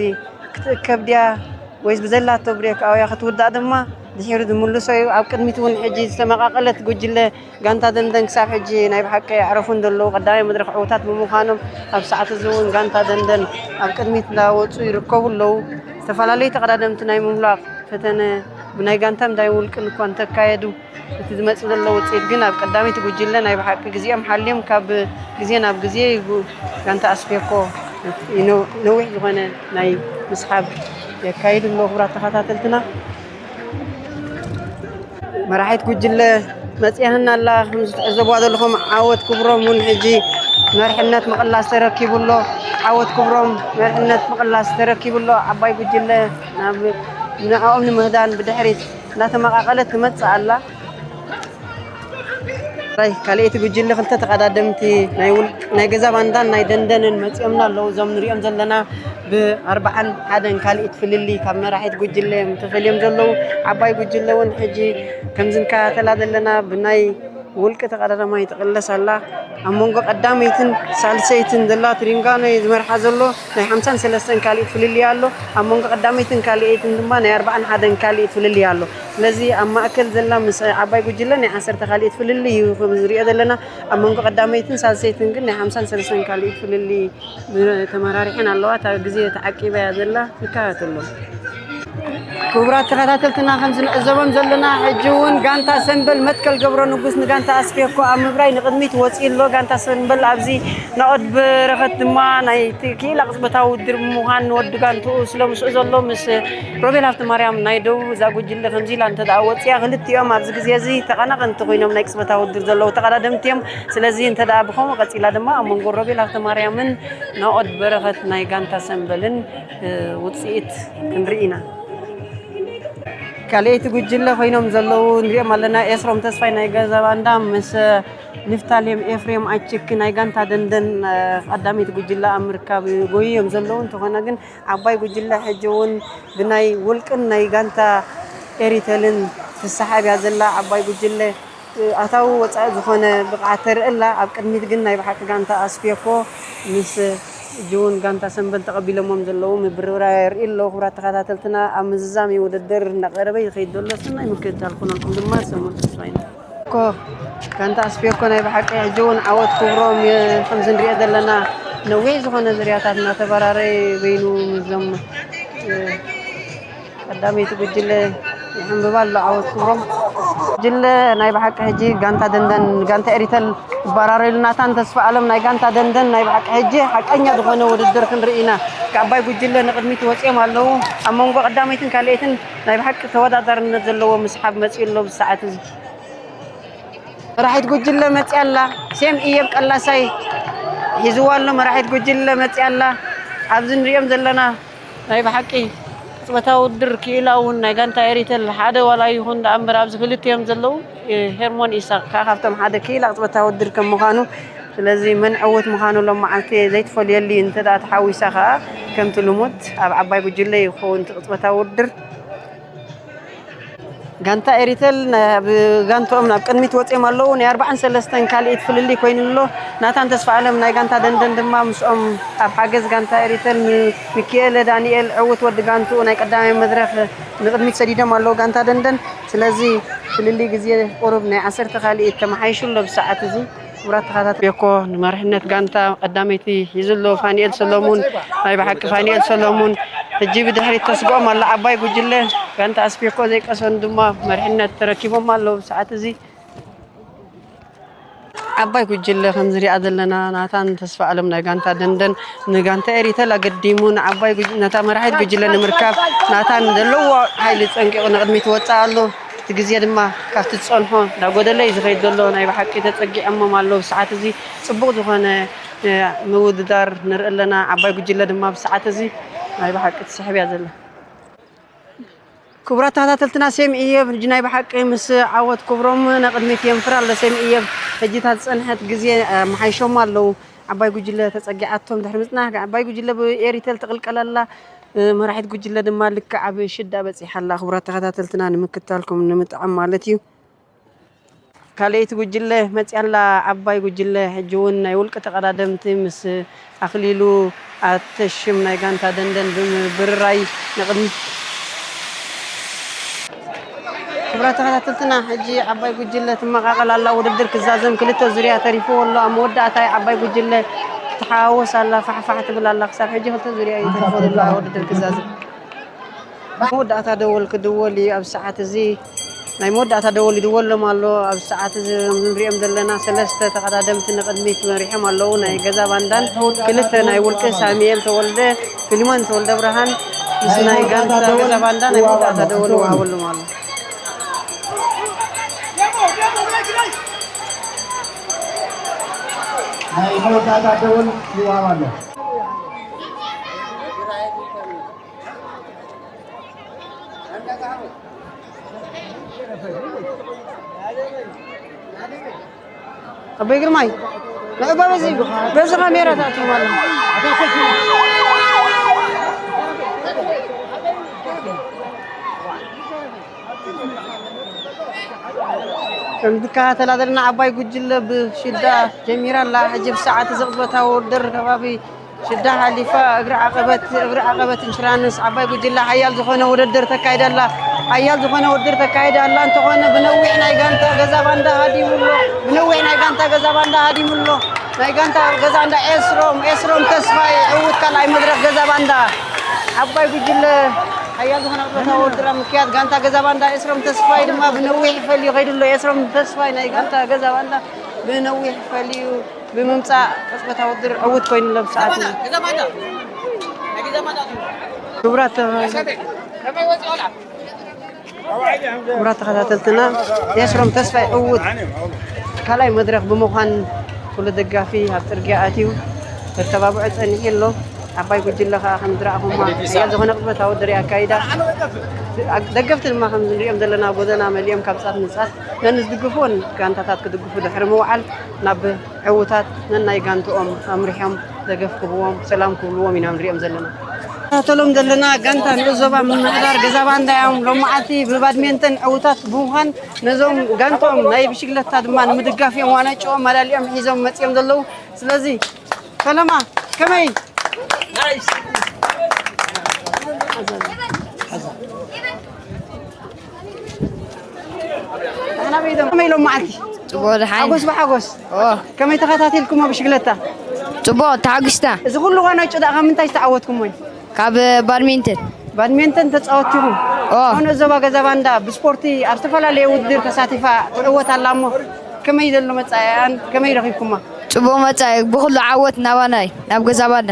ክትእከብ ድያ ወይስ ብዘላቶ ብሬክ ኣውያ ክትውዳእ ድማ ድሒሩ ዝምልሶ እዩ። ኣብ ቅድሚት እውን ሕጂ ዝተመቓቐለት ጉጅለ ጋንታ ደንደን ክሳብ ሕጂ ናይ ብሓቂ ኣዕረፉ ዘለዉ ቀዳማይ መድረኽ ዕዉታት ብምዃኖም፣ ኣብ ሰዓት እዚ እውን ጋንታ ደንደን ኣብ ቅድሚት እንዳወፁ ይርከቡ ኣለዉ። ዝተፈላለዩ ተቐዳደምቲ ናይ ምምላቕ ፈተነ ብናይ ጋንታን ናይ ውልቅን እኳ እንተካየዱ፣ እቲ ዝመጽእ ዘሎ ውጽኢት ግን ኣብ ቀዳመይቲ ጉጅለ ናይ ብሓቂ ግዜኦም ሓልዮም ካብ ግዜ ናብ ግዜ ይጉ-፣ ጋንታ ኣስፔኮ ይነ-፣ ነዊሕ ዝኾነ ናይ ምስሓብ የካይድ ኣሎ። ክቡራት ተኸታተልትና፣ መራሒት ጉጅለ መጽያህና ኣላ። ከም ዝትዕዘብዋ ዘለኹም ዓወት ክብሮም እውን ሕጂ መርሕነት ምቕላስ ተረኪቡ ኣሎ። ዓወት ክብሮም መርሕነት ምቕላስ ተረኪቡ ኣሎ። ዓባይ ጉጅለ ናብ ንዕኦም ንምህዳን ብድሕሪት እናተመቓቐለት ትመጽእ ኣላ። ራይ ካልኣይቲ ጉጅለ ክልተ ተቐዳደምቲ ናይ ውል-፣ ናይ ገዛ ባንዳን ናይ ደንደንን መጺኦምና ኣለዉ። እዞም ንሪኦም ዘለና ብኣርባዓን ሓደን ካልኢት ፍልልይ ካብ መራሒት ጉጅለ እዮም ተፈልዮም ዘለዉ። ዓባይ ጉጅለ እውን ሕጂ ከም ዝንከታተላ ዘለና ብናይ ውልቂ ተቐዳዳማይ ትቕለስ ኣላ። ኣብ መንጎ ቀዳመይትን ሳልሰይትን ዘላ ትሪንጋኖ እዩ ዝመርሓ ዘሎ። ናይ ሓምሳን ሰለስተን ካልኢት ፍልልይ ኣሎ። ኣብ መንጎ ቀዳመይትን ካልኣይትን ድማ ናይ ኣርባዓን ሓደን ካልኢት ፍልልይ ኣሎ። ስለዚ ኣብ ማእከል ዘላ ምስ ዓባይ ጉጅለ ናይ ዓሰርተ ካልኢት ፍልልይ እዩ ከም ዝሪኦ ዘለና። ኣብ መንጎ ቀዳመይትን ሳልሰይትን ግን ናይ ሓምሳን ሰለስተን ካልኢት ፍልልይ ተመራሪሐን ኣለዋ። እታ ግዜ ተዓቂባ እያ ዘላ። ንከታተሎ። ክቡራት ተኸታተልትና፣ ከም ዝንዕዘቦም ዘለና ሕጂ እውን ጋንታ ሰምበል መትከል ገብረ ንጉስ ንጋንታ ኣስፔኮ ኣብ ምብራይ ንቕድሚት ወፂኡ ኣሎ። ጋንታ ሰምበል ኣብዚ ናኦድ በረኸት ድማ ናይ ክኢላ ቅጽበታዊ ውድድር ብምዃን ንወዲ ጋንትኡ ስለ ምስኡ ዘሎ ምስ ሮቤል ሃብተ ማርያም ናይ ደቡብ እዛ ጉጅለ ከምዚ ኢላ እንተ ደኣ ወፂኣ፣ ክልቲኦም ኣብዚ ግዜ እዚ ተቐናቐንቲ ኮይኖም ናይ ቅጽበታዊ ውድድር ዘለዉ ተቐዳደምቲ እዮም። ስለዚ እንተ ደኣ ብኸምኡ ቀጺላ ድማ ኣብ መንጎ ሮቤል ሃብተ ማርያምን ናኦድ በረኸት ናይ ጋንታ ሰምበልን፣ እ፣ ውጽኢት ክንርኢ ኢና። ካልኣይቲ ጉጅለ ኮይኖም ዘለዉ ንሪኦም ኣለና። ኤስሮም ተስፋይ ናይ ገዛ ባንዳ ምስ ንፍታሌም ኤፍሬም ኣችክ ናይ ጋንታ ደንደን፣ እ፣ ቀዳመይቲ ጉጅለ ኣብ ምርካብ ይጎዩ እዮም ዘለዉ። እንተኾነ ግን ዓባይ ጉጅለ ሕጂ እውን ብናይ ውልቅን ናይ ጋንታ ኤሪተልን ትሰሓብ እያ ዘላ። ዓባይ ጉጅለ ኣታዊ ወጻኢ ዝኾነ ብቕዓት ተርኢ ኣላ። ኣብ ቅድሚት ግን ናይ ብሓቂ ጋንታ ኣስፔኮ ምስ ሕጂ እውን ጋንታ ሰምበል ተቐቢሎሞም ዘለዉ ምብርባር የርኢ ኣለዉ። ክቡራት ተኸታተልትና፣ ኣብ ምዝዛም እዩ ውድድር እናቐረበ ይኸይድ ዘሎ። ሰናይ ምክትታል ክኾነልኩም ድማ ሰሙን ተስፋ ኢና። ኮ ጋንታ ኣስፔኮ ናይ ብሓቂ ሕጂ እውን ዓወት ክብሮም የ-፣ ከምዚ ንሪኦ ዘለና ነዊሕ ዝኾነ ዝርያታት እናተበራረ በይኑ ምስዞም፣ እ፣ ቀዳመይቲ ጉጅለ ይሕንብባ ኣሎ ዓወት ክብሮም። ጉጅለ ናይ ብሓቂ ሕጂ ጋንታ ደንደን፣ ጋንታ ኤሪተል ይበራረዩ። ናታን ተስፋ ኣለም ናይ ጋንታ ደንደን ናይ ብሓቂ ሕጂ ሓቀኛ ዝኾነ ውድድር ክንርኢ ኢና። ከዓባይ ጉጅለ ንቕድሚት ወፂኦም ኣለዉ። ኣብ መንጎ ቀዳመይትን ካልኣይትን ናይ ብሓቂ ተወዳዳርነት ዘለዎ ምስሓብ መፂኡ ኣሎ ብሰዓት እዚ። መራሒት ጉጅለ መፅያ ኣላ። ሴም እየብ ቀላሳይ ሒዝዋ ኣሎ። መራሒት ጉጅለ መፅያ ኣላ። ኣብዚ ንሪኦም ዘለና ናይ ብሓቂ ቅጽበታዊ ውድድር ክኢላ እውን ናይ ጋንታ ኤሪተል ሓደ ዋላ ይኹን ደኣ እምበር ኣብዚ ክልቲኦም ዘለዉ፣ እ፣ ሄርሞን ኢሳቅ ከኣ ካብቶም ሓደ ክኢላ ቅጽበታዊ ውድድር ከም ምዃኑ፣ ስለዚ መን ዕዉት ምዃኑ ሎም መዓልቲ ዘይትፈልየሉ እዩ። እንተ ደኣ ተሓዊሳ ከኣ ከምቲ ልሙድ ኣብ ዓባይ ጉጅለ ይኸውን እቲ ቅጽበታዊ ውድድር። ጋንታ ኤሪተል ና-፣ ብ-፣ ጋንትኦም ናብ ቅድሚት ወጺኦም ኣለዉ። ናይ ኣርባዓን ሰለስተን ካልኢት ፍልልይ ኮይኑ ኣሎ። ናታን ተስፋ ኣለም ናይ ጋንታ ደንደን ድማ ምስኦም ኣብ ሓገዝ ጋንታ ኤሪተል ሚ-፣ ሚኪኤለ ዳንኤል ዕዉት ወዲ ጋንትኡ ናይ ቀዳማይ መድረኽ ንቕድሚት ሰዲዶም ኣለዉ ጋንታ ደንደን። ስለዚ ፍልልይ ግዜ ቁሩብ ናይ ዓሰርተ ካልኢት ተመሓይሹ ኣሎ ብሰዓት እዚ። ክቡራት ተኸታተልቲ፣ ቤኮ ንመሪሕነት ጋንታ ቀዳመይቲ ሒዙ ኣሎ። ፋኒኤል ሰሎሙን፣ ናይ ብሓቂ ፋኒኤል ሰሎሙን ሕጂ ብድሕሪት ተስግኦም ኣላ ዓባይ ጉጅለ። ጋንታ ኣስቤኮ ዘይቀሰኑ ድማ መሪሕነት ተረኪቦም ኣለዉ ብሰዓት እዚ። ዓባይ ጉጅለ ከም ዝሪኣ ዘለና ናታን ተስፋ ኣለም ናይ ጋንታ ደንደን ንጋንታ ኤሪተል ኣገዲሙ ንዓባይ ጉጅ- ነታ መራሒት ጉጅለ ንምርካብ ናታን ዘለዎ ሓይሊ ጸንቂቑ ንቕድሚት ይወጽእ ኣሎ። እቲ ግዜ ድማ ካብቲ ዝጸንሖ እንዳጎደለ እዩ ዝኸይድ ዘሎ። ናይ ብሓቂ ተጸጊዖሞም ኣለዉ። ብሰዓት እዚ ጽቡቕ ዝኾነ እ፣ ምውድዳር ንርኢ ኣለና። ዓባይ ጉጅለ ድማ ብሰዓት እዚ ናይ ብሓቂ ትስሕብ እያ ዘላ። ክቡራት ተኸታተልትና፣ ሴም እየብ ሕጂ ናይ ብሓቂ ምስ ዓወት ክብሮም ንቕድሚት የንፍር ኣሎ። ሴም እየብ ሕጂ እታ ዝጸንሐት ግዜ ኣመሓይሾም ኣለዉ። ዓባይ ጉጅለ ተጸጊዓቶም ድሕሪ ምጽናሕ ዓባይ ጉጅለ ብኤሪተል ትቕልቀል ኣላ። እ፣ መራሒት ጉጅለ ድማ ልክዕ ኣብ ሽዳ በጺሓ ኣላ። ክቡራት ተኸታተልትና ንምክታልኩም ንምጥዓም ማለት እዩ። ካልኣይቲ ጉጅለ መጺኣ ኣላ። ዓባይ ጉጅለ ሕጂ እውን ናይ ውልቂ ተቐዳደምቲ ምስ ኣኽሊሉ ኣተሽም ናይ ጋንታ ደንደን ብምብርራይ ንቕድሚ ክብራት ተኸታተልትና፣ ሕጂ ዓባይ ጉጅለ ትመቓቐል ኣላ። ውድድር ክዛዘም ክልተ ዙርያ ተሪፍዎ ኣሎ። ኣብ መወዳእታ ዓባይ ጉጅለ ትሓዋወስ ኣላ፣ ፋሕፋሕ ትብል ኣላ። ክሳብ ሕጂ ክልተ ዙርያ እዩ ተሪፍዎ ዘሎ ውድድር ክዛዘም። መወዳእታ ደወል ክድወል እዩ ኣብ ሰዓት እዚ። ናይ መወዳእታ ደወል ይድወሎም ኣሎ። ኣብ ሰዓት እዚ ከም ንሪኦም ዘለና ሰለስተ ተቐዳደምቲ ንቕድሚት መሪሖም ኣለዉ። ናይ ገዛ ባንዳን ክልተ ናይ ውልቂ ሳሚኤል ተወልደ፣ ፊሊሞን ተወልደ ብርሃን ምስ ናይ ጋንታ ገዛ ባንዳ ናይ መወዳእታ ደወል ይወሃበሎም ኣሎ። ናይ መወዳእታ ደወል ይወሃብ ኣሎ። ኣቦይ ግርማይ፣ ንዕባ በዚ፣ በዚ ካሜራ ተኣትዎም ኣለኹም። ከም ትከታተላ ዘለና ዓባይ ጉጅለ ብሽዳ ጀሚራ ኣላ። ሕጂ ብሰዓት እዚ ቅጽበታዊ ውድድር ከባቢ ሽዳ ሓሊፋ እግሪ ዓቐበት፣ እግሪ ዓቐበት ኢንሹራንስ ዓባይ ጉጅለ ሓያል ዝኾነ ውድድር ተካይዳ ኣላ። ሓያል ዝኾነ ውድድር ተካይዳ ኣላ። እንተኾነ ብነዊሕ ናይ ጋንታ ገዛ ባንዳ ሃዲሙ ኣሎ። ብነዊሕ ናይ ጋንታ ገዛ ባንዳ ሃዲሙ ኣሎ። ናይ ጋንታ ገዛ ባንዳ ኤስሮም፣ ኤስሮም ተስፋይ ዕዉት ካልኣይ መድረኽ ገዛ ባንዳ ዓባይ ጉጅለ ሓያል ዝኾነ ቅጽበታዊ ውድድር ኣብ ምክያድ ጋንታ ገዛ ባንዳ ኤስሮም ተስፋይ ድማ ብነዊሕ ፈልዩ ከይዱ ኣሎ። ኤስሮም ተስፋይ ናይ ጋንታ ገዛ ባንዳ ብነዊሕ ፈልዩ ብምምጻእ ቅጽበታዊ ውድድር ዕዉት ኮይኑ ኣሎ ብሰዓት እዚ። ክቡራት ክቡራት ተኸታተልትና፣ ኤስሮም ተስፋይ ዕዉት ካልኣይ መድረኽ ብምዃን ኩሉ ደጋፊ ኣብ ጽርግያ ኣትዩ ተተባብዖ ጸኒሑ ኣሎ። ዓባይ ጉጅለ ከኣ ከም ዝረኣኹማ ሓያል ዝኾነ ቅጽበታዊ ውድድር ኣካይዳ። ደገፍቲ ድማ ከም ንሪኦም ዘለና ጎደና መሊኦም ካብ ጻት ንጻት ነንዝድግፍዎን ጋንታታት ክድግፉ ድሕሪ ምውዓል ናብ ዕዉታት ነናይ ጋንትኦም ኣምሪሖም ደገፍ ክህብዎም ሰላም ክብልዎም ኢና ንሪኦም ዘለና። ተኸታተሎም ዘለና ጋንታ ንኡስ ዞባ ምምሕዳር ገዛ ባንዳ እዮም። ሎማዓልቲ ብባድሜንተን ዕዉታት ብምዃን ነዞም ጋንትኦም ናይ ብሽግለታ ድማ ንምድጋፍ እዮም ዋንጭኦም መዳልኦም ሒዞም መጺኦም ዘለዉ። ስለዚ ፈለማ ከመይ ከመይ ኢሎም መዓልቲ ጽቡቕ ድሓን ሓጎስ ብሓጎስ ኦ ከመይ ተኸታቲልኩሞ ብሽግለታ? ጽቡቕ ተሓጒስና። እዚ ኩሉ ዋንጫ ደኣ ካብ ምንታይ ዝተዓወትኩሞ እዩ? ካብ ባድሚንተን። ባድሚንተን ተጻወትኩም? ኦ። ኮነ ዞባ ገዛ ባንዳ ብስፖርቲ ኣብ ዝተፈላለየ ውድድር ተሳቲፋ ትዕወት ኣላ እሞ ከመይ ዘሎ መጻኢኣን ከመይ ረኺብኩማ? ጽቡቕ መጻኢ ብኹሉ ዓወት ናባናይ ናብ ገዛ ባንዳ።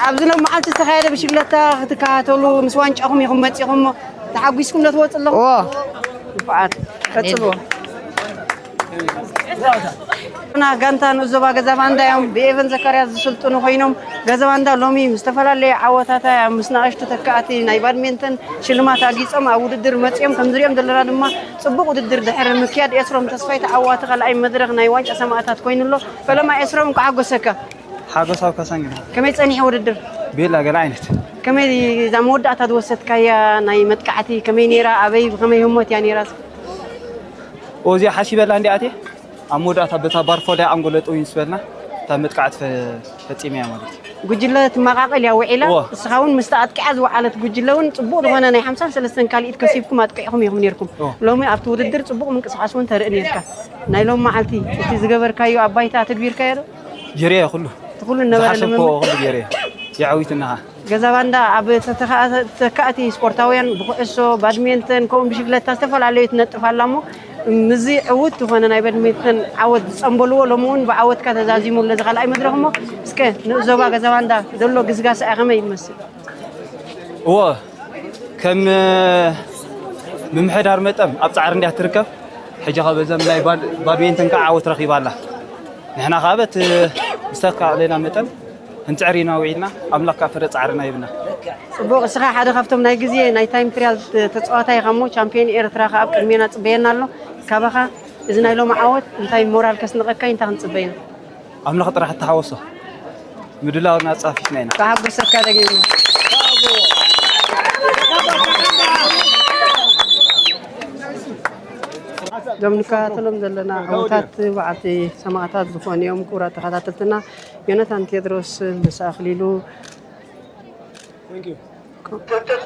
ኣብዚ ሎም መዓልቲ ዝተኻየደ ብሽግለታ ክትከታተሉ ምስ ዋንጫኹም ኢኹም መጺኹም እሞ ተሓጒስኩም ዶ ትወጽእ ኣለኹም? ኦ። ንፉዓት ቀጽልዎ። ና ጋንታ ንኡስ ዞባ ገዛ ባንዳ እዮም ብኤቨን ዘካርያስ ዝስልጥኑ ኮይኖም ገዛ ባንዳ ሎሚ ምስ ዝተፈላለየ ዓወታታ ምስ ናእሽቱ ተካእቲ ናይ ባድሜንተን ሽልማት ኣጊጾም ኣብ ውድድር መጺኦም ከም ዝሪኦም ዘለና ድማ ጽቡቕ ውድድር ድሕሪ ምክያድ ኤስሮም ተስፋይ ተዓዋቲ ካልኣይ መድረኽ ናይ ዋንጫ ሰማእታት ኮይኑ ኣሎ። ፈለማ ኤስሮም እንኳዕ ሓጎሰካ። ሓጎስ ኣብ ካሳንግና። ከመይ ጸኒሑ ውድድር? ቤላ ገለ ዓይነት። ከመይ እዛ መወዳእታ ዝወሰድካያ ናይ መጥቃዕቲ ከመይ ነይራ? ኣበይ ብኸመይ ህሞት እያ ነይራ? ኦዚያ ሓሲበላ እንዲ ኣትየ ኣብ መወዳእታ በታ ባርፎ ላይ ኣንጎለጠው ይንስበልና እታ መጥቃዕቲ ፈ- ፈጺመያ ማለት እዩ። ጉጅለ ትመቃቀል እያ ውዒላ። እዎ። እስኻ እውን ምስቲ ኣጥቂዓ ዝወዓለት ጉጅለ እውን ጽቡቕ ዝኾነ ናይ ሓምሳን ሰለስተን ካልኢት ከሲብኩም ኣጥቂዕኹም ኢኹም ነይርኩም። እዎ። ሎሚ ኣብቲ ውድድር ጽቡቕ ምንቅስቃስ እውን ተርኢ ነይርካ። ናይ ሎም መዓልቲ እቲ ዝገበርካዮ ኣብ ባይታ ተግቢርካዮ ዶ? ጌርየ ኩሉ። እቲ ኩሉ ነበረ ዝሓሰብክዎ ልምምድ? ኩሉ ጌርየ። የዓዊትናኻ። ገዛ ባንዳ ኣብ ተተኻ- ተካእቲ ስፖርታውያን ብኩዕሶ፣ ባድሜንተን፣ ከምኡ ብሽግለታ ዝተፈላለዩ ትነጥፍ ኣላ እሞ ምዚ ዕዉት ዝኾነ ናይ በድሚንተን ዓወት ዝጸንበልዎ ሎሚ እውን ብዓወትካ ተዛዚሙ ኣሎ እዚ ካልኣይ መድረኽ። እሞ እስከ ንዞባ ገዛባንዳ ዘሎ ግስጋሰ ከመይ ይመስል? እዎ፣ ከም ምምሕዳር መጠን ኣብ ጻዕሪ እንድያ ትርከብ። ሕጂ ካብ እዘም ናይ ባድ- ባድሜንተን ከዓ ዓወት ረኺባ ኣላ። ንሕና ከዓ በቲ ዝተካእለና መጠን ክንጽዕር ኢና ውዒልና። ኣምላኽ ከዓ ፍረ ጻዕርና ይብና። ጽቡቕ። እስኻ ሓደ ካብቶም ናይ ግዜ ናይ ታይም ትሪያል ተጻዋታይ ኢኻ እሞ ቻምፒዮን ኤርትራ ከዓ ኣብ ቅድሜና ጽበየና ኣሎ። ካባኻ እዚ ናይ ሎሚ ዓወት እንታይ ሞራል ከስንቐካ እንታይ ክንጽበ ኢና? ኣምላኽ ጥራሕ ተሓወሶ። ምድላውና ኣጻፊፍና ኢና። ተሓጎሰካ ደጊሙ። እዞም ንከታተሎም ዘለና ዕውታት በዓልቲ ሰማእታት ዝኾኑ እዮም። ክቡራት ተኸታተልትና፣ ዮናታን ቴድሮስ ምስ ኣኽሊሉ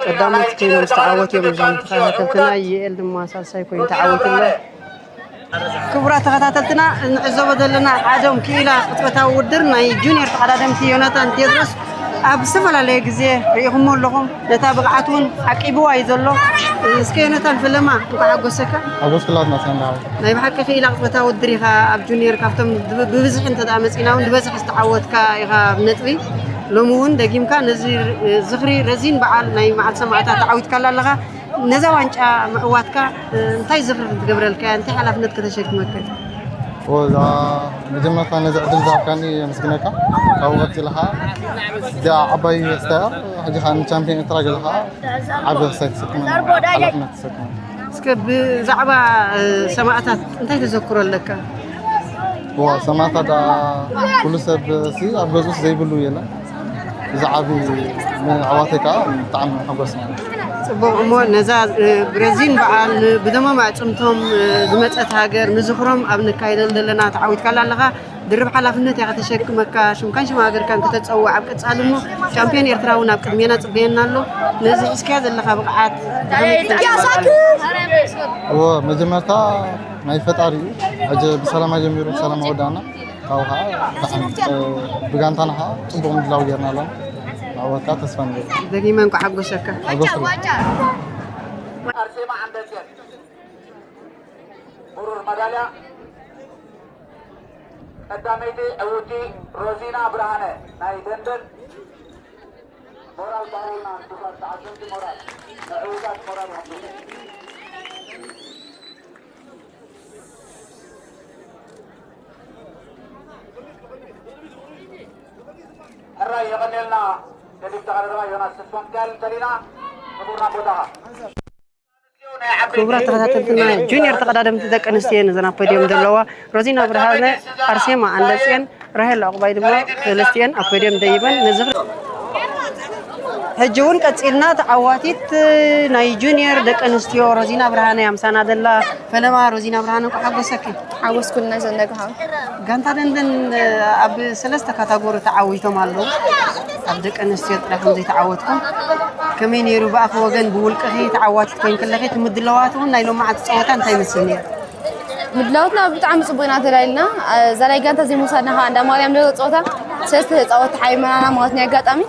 ቀዳሞት ኮይኖም ዝተዓወቱ እዮም። እዞም ተኸታተልትና፣ ዩኤል ድማ ሳልሳይ ኮይኑ ተዓዊቱ ኣሎ። ክቡራት ተኸታተልትና፣ እንዕዘቦ ዘለና ዓዶም ክኢላ ቅጽበታዊ ውድድር ናይ ጁኒየር ተቐዳደምቲ ዮናታን ቴድሮስ ኣብ ዝተፈላለየ ግዜ ርኢኹሞ ኣለኹም። ነታ ብቕዓት እውን ዓቂብዋ እዩ ዘሎ። እስከ ዮናታን ፈለማ እንኳዕ ሓጎሰካ። ሓጎስ ኩላትና ሰንዳ። ናይ ብሓቂ ክኢላ ቅጽበታዊ ውድድር ኢኻ። ኣብ ጁኒየር ካብቶም ብ- ብብዝሒ እንተ ደኣ መጺና እውን ዝበዝሒ ዝተዓወትካ ኢኻ ብነጥቢ። ሎሚ እውን ደጊምካ ነዚ ዝኽሪ ረዚን በዓል ናይ መዓልቲ ሰማእታት ተዓዊትካላ ኣለኻ። ነዛ ዋንጫ ምዕዋትካ እንታይ ዝኽሪ ክትገብረልካ እያ? እንታይ ሓላፍነት ከተሸክመካ እያ? እዛ መጀመርታ ነዚ ዕድል ዝሃብካኒ የመስግነካ። ካብኡ ቀፂልኻ እዚኣ ዓባይ ክስታ እያ። ሕጂ ከዓ ንቻምፒዮን ኤርትራ ገለ ከዓ ዓቢ ክስታይ ተሰክመ ሓላፍነት ተሰክመ። እስከ ብዛዕባ ሰማእታት እንታይ ተዘክሮ ኣለካ? እዋ ሰማእታት ደኣ ኩሉ ሰብ ሲ ኣብ ገዝኡስ ዘይብሉ የለን። እዚ ዓቢ ምዕዋተይ ከዓ ብጣዕሚ ሓጎስና ኢና። ጽቡቕ እሞ ነዛ ብረዚን በዓል ብደሞም ኣዕጽምቶም ዝመጸት ሃገር ንዝኽሮም ኣብ ነካይደሉ ዘለና ተዓዊትካላ ኣለኻ። ድርብ ሓላፍነት እያ ከተሸክመካ፣ ሽምካን ሽም ሃገርካን ከተጸውዕ። ኣብ ቀጻሊ እሞ ቻምፒዮን ኤርትራ እውን ኣብ ቅድሜና ጽበየና ኣሎ። ነዚ ሒዝካዮ ዘለኻ ብቕዓት ብኸመይ ክትገልጾ? እወ መጀመርታ ናይ ፈጣሪ እዩ። ሕጂ ብሰላም ኣጀሚሩ ብሰላም ኣወዳእና። ካብኡ ከዓ ብጣዕሚ ብጋንታና ከዓ ጽቡቕ ምድላው ጌርና ኣለና። ንዓወት ከዓ ተስፋ ንገብር። ደጊመ እንኳዕ ሓጎሰካ። ሓጎስኩም። ኣርሴማ ዓንደጽዮን ብሩር መዳልያ፣ ቀዳመይቲ ዕውቲ ሮዚና ብርሃነ ናይ ደንደን። ሞራል ባውና ክቡራት ተዓዘብቲ፣ ሞራል ንዕዉታት ሞራል ይሃብኩም። ሕራይ የቐንየልና። ገዲፍ ተቐረባ ዮናስ ተስፋሚካኤል ተሊና ክቡርና ቦታኻ። ክቡራት ተኸታተልትና፣ ጁኒየር ተቐዳደምቲ ደቂ ኣንስትዮ እየን እዘን ኣብ ፖድዮም ዘለዋ። ሮዚና ብርሃነ፣ ኣርሴማ ኣንደጽየን፣ ራሄል ዕቑባይ ድማ ሰለስቲኤን ኣብ ፖድዮም ደይበን ነዚ ሕጂ እውን ቀጺልና ተዓዋቲት ናይ ጁኒየር ደቂ ኣንስትዮ ሮዚና ብርሃነ ኣምሳና ዘላ ፈለማ። ሮዚና ብርሃነ እንኳዕ ሓጎሰኪ። ሓጎስ ኩልና ዘነግሃው። ጋንታ ደንደን ኣብ ሰለስተ ካታጎሪ ተዓዊቶም ኣለዉ። ኣብ ደቂ ኣንስትዮ ጥራሕ ከም ዘይተዓወትኩም ከመይ ነይሩ? ብኣኺ ወገን ብውልቅኺ ተዓዋቲት ኮይን ከለኺ እቲ ምድለዋት እውን ናይ ሎማዓንቲ ፀወታ እንታይ ይመስል ነይሩ? ምድላውትና ብጣዕሚ ጽቡቕ ኢና ተላይልና። እዛ ናይ ጋንታ ዘይምውሳድና ከዓ እንዳ ማርያም ደብረ ጸወታ ሰለስተ ተጻወትቲ ሓይመናና ማለት ናይ ኣጋጣሚ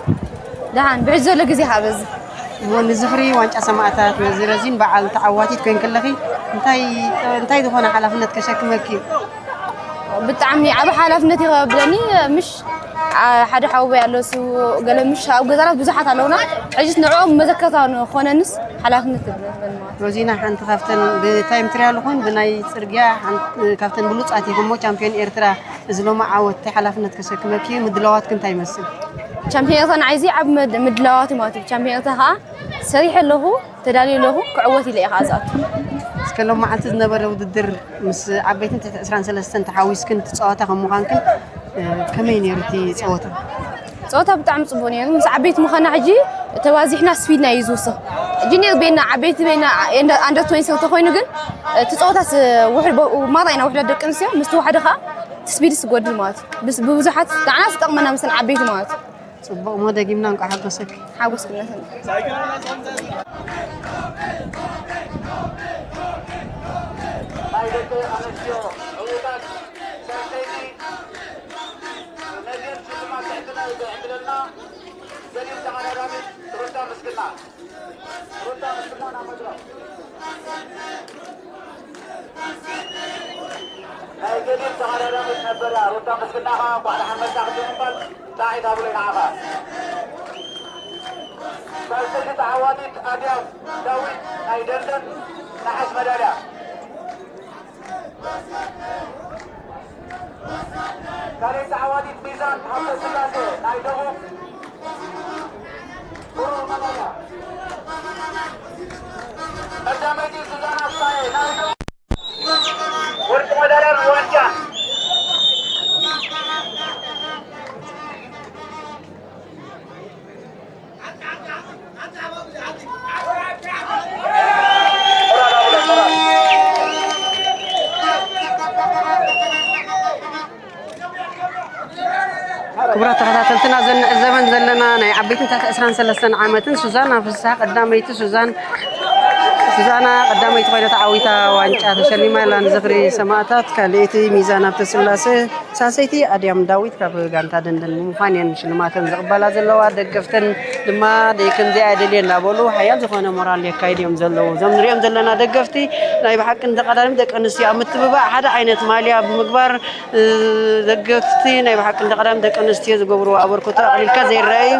ደሓን ብሕጂ ዘሎ ግዜ ከዓ በዚ። እሞ ንዝኽሪ ዋንጫ ሰማእታት ነዚ ረዚን በዓል ተዓዋቲት ኮይን ከለኺ እንታይ እንታይ ዝኾነ ሓላፍነት ከሸክመኪ? ብጣዕሚ ዓቢ ሓላፍነት እዩ ከብለኒ። ምሽ ሓደ ሓወቦይ ኣሎ፣ እሱ ገለ ምሽ ኣብ ገዛና ብዙሓት ኣለውና። ሕጅስ ንዕኦም መዘከርታ ንኾነንስ ሓላፍነት ይብለኒ ማለት እዩ። ሮዚና ሓንቲ ካብተን ብታይም ትሪያል ይኹን ብናይ ጽርግያ ሓንቲ ካብተን ብሉጻት ኢኹሞ ቻምፒዮን ኤርትራ። እዚ ሎሚ ዓወት እንታይ ሓላፍነት ከሰክመኪ እዩ? ምድላዋትኪ እንታይ ይመስል? ቻምፒዮን ኤርትራ ንዓይዚ ዓቢ ምድ- ምድላዋት እዩ ማለት እዩ። ቻምፒዮን ኤርትራ ከዓ ሰሪሐ ኣለኹ፣ ተዳልየ ኣለኹ፣ ክዕወት ኢለ እየ ከዓ ዝኣቱ። እስከ ሎም መዓልቲ ዝነበረ ውድድር ምስ ዓበይትን ትሕቲ ዕስራን ሰለስተን ተሓዊስክን እቲ ጸዋታ ከም ምዃንክን እ፣ ከመይ ነይሩ እቲ ጸወታ? ጸወታ ብጣዕሚ ጽቡቕ ነይሩ። ምስ ዓበይቲ ምዃና ሕጂ ተባዚሕና ስፒድና እዩ ዝውስኽ። ጁኒየር ቤና ዓበይቲ ቤና ኣንደር ትዌንቲ ተኾይኑ ግን እቲ ጸወታስ ውሕድ ማራ ኢና ውሕዳት ደቂ ኣንስትዮ ምስ ተዋሕደ ከዓ እቲ ስፒድስ ይጎድል ማለት እዩ። ብስ- ብብዙሓት ንዓና ዝጠቕመና ምስን ዓበይቲ ማለት እዩ። ጽቡቕ እሞ ደጊምና እንቋዕ ሓጎሰኪ። ሓጎስክና ሰላም። ናይ ደቂ ኣንስትዮ ዕዉታት ሰልሰይቲ ነዚአን ሽልማት ትዕድለ- ትዕድለልና ዘሊል ተቐዳዳሚት ሩታ ምስግና። ሩታ ምስግና ናብ መድረኽ። ተቐዳዳሚት ነበረ ሩታ ምስግናኻ እንኳዕ ደሓን መጻእኺ ብምባል ጻዒት ሃቡለይ ንዓኻ። ሳልሰይቲ ተዓዋቲት ኣድያም ዳዊት ናይ ደንደን ነሓስ መዳልያ። ካልኣይቲ ተዓዋቲት ሚዛን ሃብተስላሴ ናይ ደቡብ ብሩር መዳልያ። ቀዳመይቲ ሱዛና ፍሳዬ ናይ ደቡብ ወርቂ መዳልያን ዋንጫን። ክቡራት ተኸታተልትና፣ እዘን ንዕዘበን ዘለና ናይ ዓበይትን ትሕቲ ዕስራን ሰለስተን ዓመትን ሱዛና ፍስሃ ቀዳመይቲ ሱዛን ሱዛና ቀዳመይቲ ኮይና ተዓዊታ ዋንጫ ተሸሊማ ኣላ። ንዝኽሪ ሰማእታት ካልኣይቲ ሚዛን ሃብተስላሴ፣ ሳልሰይቲ ኣድያም ዳዊት ካብ ጋንታ ደንደን ብምዃን እየን ሽልማተን ዝቕበላ ዘለዋ። ደገፍተን ድማ ደይ ከምዚኣ እየ ደልየ እንዳበሉ ሓያል ዝኾነ ሞራል የካይድ እዮም ዘለዉ። እዞም ንሪኦም ዘለና ደገፍቲ ናይ ብሓቂ ንተቐዳደምቲ ደቂ ኣንስትዮ ኣብ ምትብባዕ ሓደ ዓይነት ማልያ ብምግባር ደገፍቲ ናይ ብሓቂ እንደ ቀዳም ደቂ ኣንስትዮ ዝገብርዎ ኣበርክቶ ኣቕሊልካ ዘይረአ እዩ።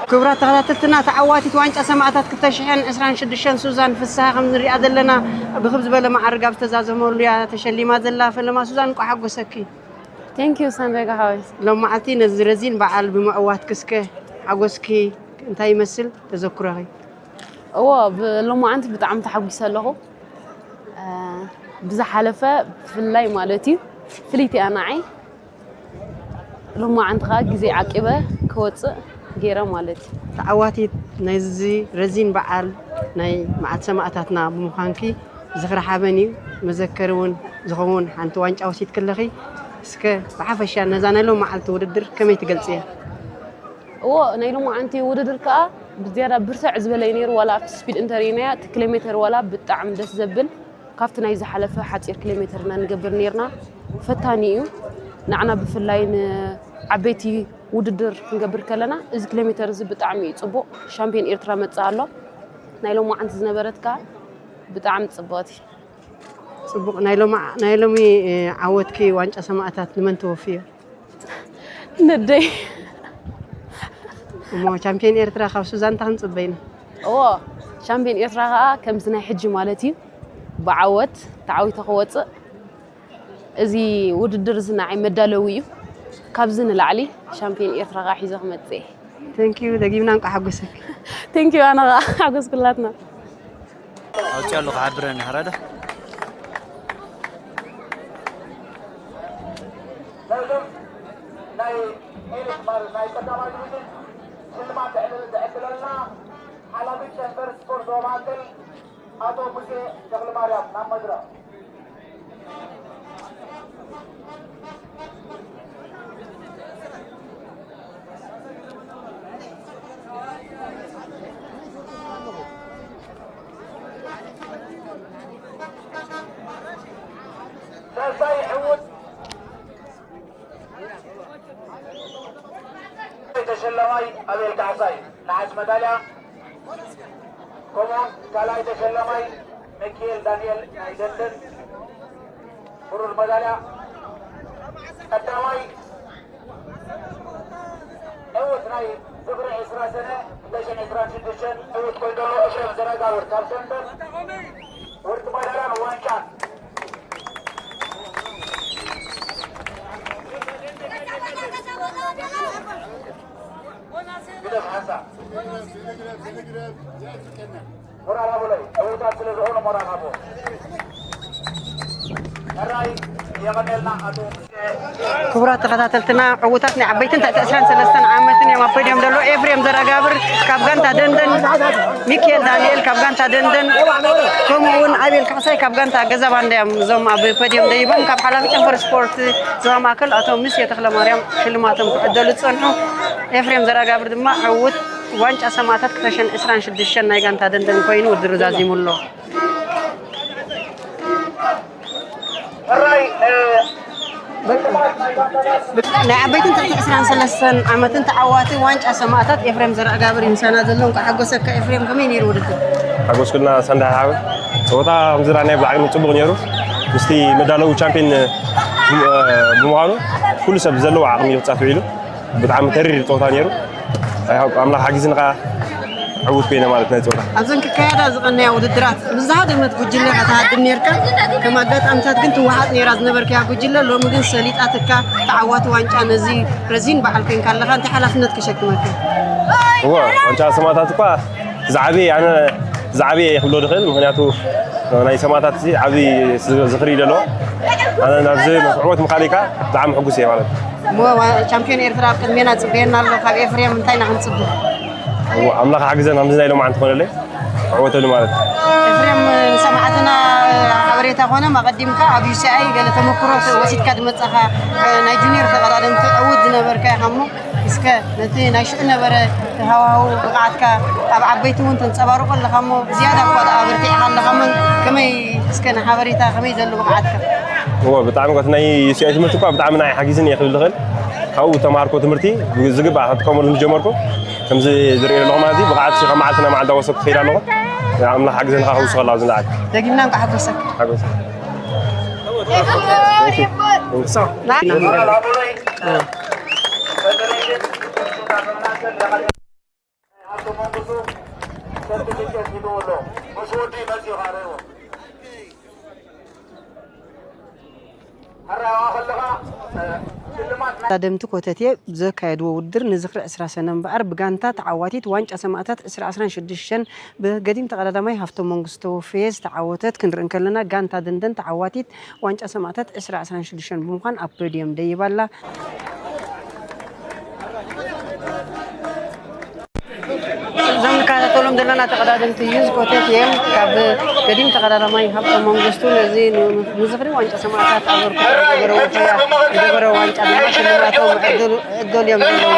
ክቡራት ተኸታተልትና፣ ተዓዋቲት ዋንጫ ሰማእታት ክልተ ሽሕን ዕስራን ሽዱሽተን ሱዛን ፍስሃ ከም ንሪኣ ዘለና ብክብ ዝበለ መዓርግ ኣብ ዝተዛዘመሉ እያ ተሸሊማ ዘላ። ፈለማ ሱዛን፣ እንቋዕ ሓጎሰኪ። Thank you ሳንደጋ ሓወይ። ሎም መዓልቲ ነዚ ረዚን በዓል ብምዕዋትኪ እስከ ሓጎስኪ እንታይ ይመስል? ተዘክሮኺ? እዎ ብሎማዓንቲ ብጣዕሚ ተሓጒሰ ኣለኹ። ብዝሓለፈ ብፍላይ ማለት እዩ ፍልይቲ እያ ንዓይ። ሎማዓንቲ ከዓ ግዜ ዓቂበ ክወፅእ ገይረ ማለት እዩ። ተዓዋቲት ናይዚ ረዚን በዓል ናይ መዓልቲ ሰማእታትና ብምዃንኪ ዝኽሪ ሓበን እዩ። መዘከሪ እውን ዝኸውን ሓንቲ ዋንጫ ወሲድኪ ኣለኺ። እስከ ብሓፈሻ ነዛ ናይ ሎም መዓልቲ ውድድር ከመይ ትገልፅያ? እዎ ናይ ሎማዓንቲ ውድድር ከዓ ብዝያዳ ብርትዕ ዝበለ እዩ ነይሩ። ዋላ ኣብቲ ስፒድ እንተርኢናያ እቲ ኪሎ ሜተር ዋላ ብጣዕሚ ደስ ዘብል ካብቲ ናይ ዝሓለፈ ሓፂር ኪሎ ሜተር ኢና ንገብር ነይርና። ፈታኒ እዩ ንዓና ብፍላይ ንዓበይቲ ውድድር ክንገብር ከለና እዚ ኪሎ ሜተር እዚ ብጣዕሚ እዩ ፅቡቕ። ሻምፒዮን ኤርትራ መፅእ ኣሎ። ናይ ሎማዓንቲ ዝነበረት ከዓ ብጣዕሚ ፅብቕቲ። ፅቡቕ። ናይ ሎሚ ዓወትኪ ዋንጫ ሰማእታት ንመን ተወፍዮ? ነደይ እሞ ቻምፒዮን ኤርትራ ካብ ሱዛን እንታይ ክንፅበ ኢና? እዎ ቻምፒዮን ኤርትራ ከዓ ከምዚ ናይ ሕጂ ማለት እዩ ብዓወት ተዓዊተ ክወፅእ እዚ ውድድር እዚ ንዓይ መዳለዊ እዩ። ካብዚ ንላዕሊ ሻምፒዮን ኤርትራ ከዓ ሒዘ ክመፅእ እየ። Thank you። ደጊምና እንቋዕ ሓጎሰኪ። Thank you። ኣነ ከዓ ሓጎስኩላትና። ኣውፅእ ኣለኹ ሓብረኒ ሓራዳ ነዞም ናይ ኤሊት ማለት ናይ ቀዳማይ ዲቪዝን ሽልማት ዝዕድለልና ሓላፊ ጨንፈር ስፖርት ዞባ ማእከል ኣቶ ሙሴ ተኽለማርያም ናብ መድረኽ። ሳልሳይ ዕዉት ተሸላማይ ኣቤል ካሕሳይ ነሓስ መዳልያ፣ ከምኡውን ካልኣይ ተሸላማይ ሚኪኤል ዳንኤል ናይ ደንደን ብሩር መዳልያ፣ ቀዳማይ ዕውት ናይ ዝኽሪ ዕስራ ሰነ ክልተ ሽሕን ዕስራን ሽዱሽተን ዕውት ኮይኑ ዘሎ እሸት ዘረጋብር ካብ ደንደን ወርቂ መዳልያን ዋንጫን። ግደፍ ሓንሳእ። ሞራል ሃቡለይ፣ ዕዉታት ስለ ዝኾኑ ሞራል ሃቡ። ሕራይ የቐኔልና ኣቶ ሙሴ። ክቡራት ተኸታተልትና፣ ዕዉታት ናይ ዓበይትን ትሕቲ ዕስራን ሰለስተን ዓመትን እዮም ኣብ ፖድዮም ዘሎ። ኤፍሬም ዘረጋብር ካብ ጋንታ ደንደን፣ ሚኪኤል ዳንኤል ካብ ጋንታ ደንደን፣ ከምኡ እውን ኣቤል ካሕሳይ ካብ ጋንታ ገዛ ባንዳ እዮም። እዞም ኣብ ፖድዮም ደይቦም ካብ ሓላፊ ጨንፈር ስፖርት ዞባ ማእከል ኣቶ ሙሴ ተኽለማርያም ሽልማቶም ክዕደሉ ዝጸንሑ። ኤፍሬም ዘረጋብር ድማ ዕዉት ዋንጫ ሰማእታት ክልተ ሽሕን ዕስራን ሽዱሽተን ናይ ጋንታ ደንደን ኮይኑ ውድድሩ ዛዚሙ ኣሎ። ናይ ዓበይትን ትሕቲ ዕስራን ሰለስተን ዓመትን ተዓዋቲ ዋንጫ ሰማእታት ኤፍሬም ዘርኣጋብር እዩ ምሳና ዘሎ። እንኳዕ ሓጎሰካ ኤፍሬም፣ ከመይ ነይሩ ውድድር? ሓጎስኩልና ሰንዳይ ሓወይ። ፀወታ ከምዚ ራእናዮ ብጣዕሚ ፅቡቕ ነይሩ። ምስቲ መዳለዊ ቻምፒዮን ብምዃኑ ኩሉ ሰብ ዘለዎ ዓቕሚ እዩ ክጻወት ውዒሉ። ብጣዕሚ ተሪር ጸወታ ነይሩ። ኣምላኽ ሓጊዝኒ ከዓ ዕዉት ኮይነ ማለት ናይ ጸወታ። ኣብዘን ክካየዳ ዝቐነያ ውድድራት ምስ ዝሃደመት ጉጅለ ኢኻ ትሃድም ነርካ። ከም ኣጋጣሚታት ግን ትወሓጥ ነይራ ዝነበርከያ ጉጅለ ሎሚ ግን ሰሊጣትካ ተዓዋቲ ዋንጫ ነዚ ረዚን በዓል ኮይንካ ኣለኻ። እንታይ ሓላፍነት ከሸክመካ? እወ፣ ዋንጫ ሰማእታት እኳ ዝዓበየ ኣነ ዝዓበየ ክብሎ ድኽእል፣ ምኽንያቱ ናይ ሰማእታት እዚ ዓብዪ ዝኽሪ እዩ ዘለዎ። ኣነ ናብዚ ዕወት ምኻሊካ ብጣዕሚ ሕጉስ እየ ማለት እዩ። እሞ ዋ- ቻምፒዮን ኤርትራ ኣብ ቅድሜና ጽበየና ኣሎ። ካብ ኤፍሬም እንታይ ኢና ክንጽበ? እዎ፣ ኣምላኽ ሓግዘን ከምዚ ናይ ሎማዓንቲ ኮነለይ ዕወተሉ ማለት እዩ። ኤፍሬም፣ ንሰማዕትና ሓበሬታ ኮነ ኣቐዲምካ ኣብ ዩሲኣይ ገለ ተመክሮ ወሲድካ ዝመጻኻ ናይ ጁኒየር ተቐዳደምቲ ዕዉት ዝነበርካ ኢኻ እሞ እስከ ነቲ ናይ ሽዑ ነበረ ሃዋህው ብቕዓትካ ኣብ ዓበይቲ እውን ተንጸባርቆ ኣለኻ እሞ ዝያዳ እኳ ደኣ ኣበርቲዕኻ ኣለኻ እሞ ከመይ እስከ ንሓበሬታ ከመይ ዘሎ ብቕዓትካ? እዎ፣ ብጣዕሚ እቲ ናይ ዩሲኣይ ትምህርቲ እኳ ብጣዕሚ ናይ ሓጊዝን እየ ክብል ዝኽእል። ካብኡ ተማሃርኮ ትምህርቲ ዝግባእ ክጥቀመሉ ምስ ጀመርኩ ከምዚ ዝርእዮ ዘለኹ ማለት እዩ። ብቕዓት ካብ መዓልቲ ናብ መዓልቲ እንዳወሰድኩ ክኸይድ ኣለኹ። ኣምላኽ ሓግዘኒ ካብ ክውስኸላ ኣብዚ ንዓል። ደጊምና እንኳዕ ሓጎሰካ። ሓጎሰ። ተቐዳደምቲ ኮተቴ ብዘካየድዎ ውድድር ንዝኽሪ ዕስራ ሰነ እምበኣር ብጋንታ ተዓዋቲት ዋንጫ ሰማእታት ዕስራ ዕስራን ሽዱሽተን ብገዲም ተቐዳዳማይ ሃፍቶም መንግስቱ ተወፈየ ዝተዓወተት ክንርኢ እንከለና፣ ጋንታ ደንደን ተዓዋቲት ዋንጫ ሰማእታት ዕስራ ዕስራን ሽዱሽተን ብምዃን ኣብ ፖድየም ደይባ ኣላ። እዞም ንከታተሎም ዘለና ተቐዳደምቲ ዩዝ ኮተት እዮም። ካብ ገዲም ተቐዳዳማይ ሃብቶም መንግስቱ ነዚ ን- ንዝኽሪ ዋንጫ ሰማእታት ኣበርክቶ ዝገበረ ወፈያ ዝገበረ ዋንጫ ድማ ሽልማቶም ዕድል- ዕድል እዮም ዘለዉ።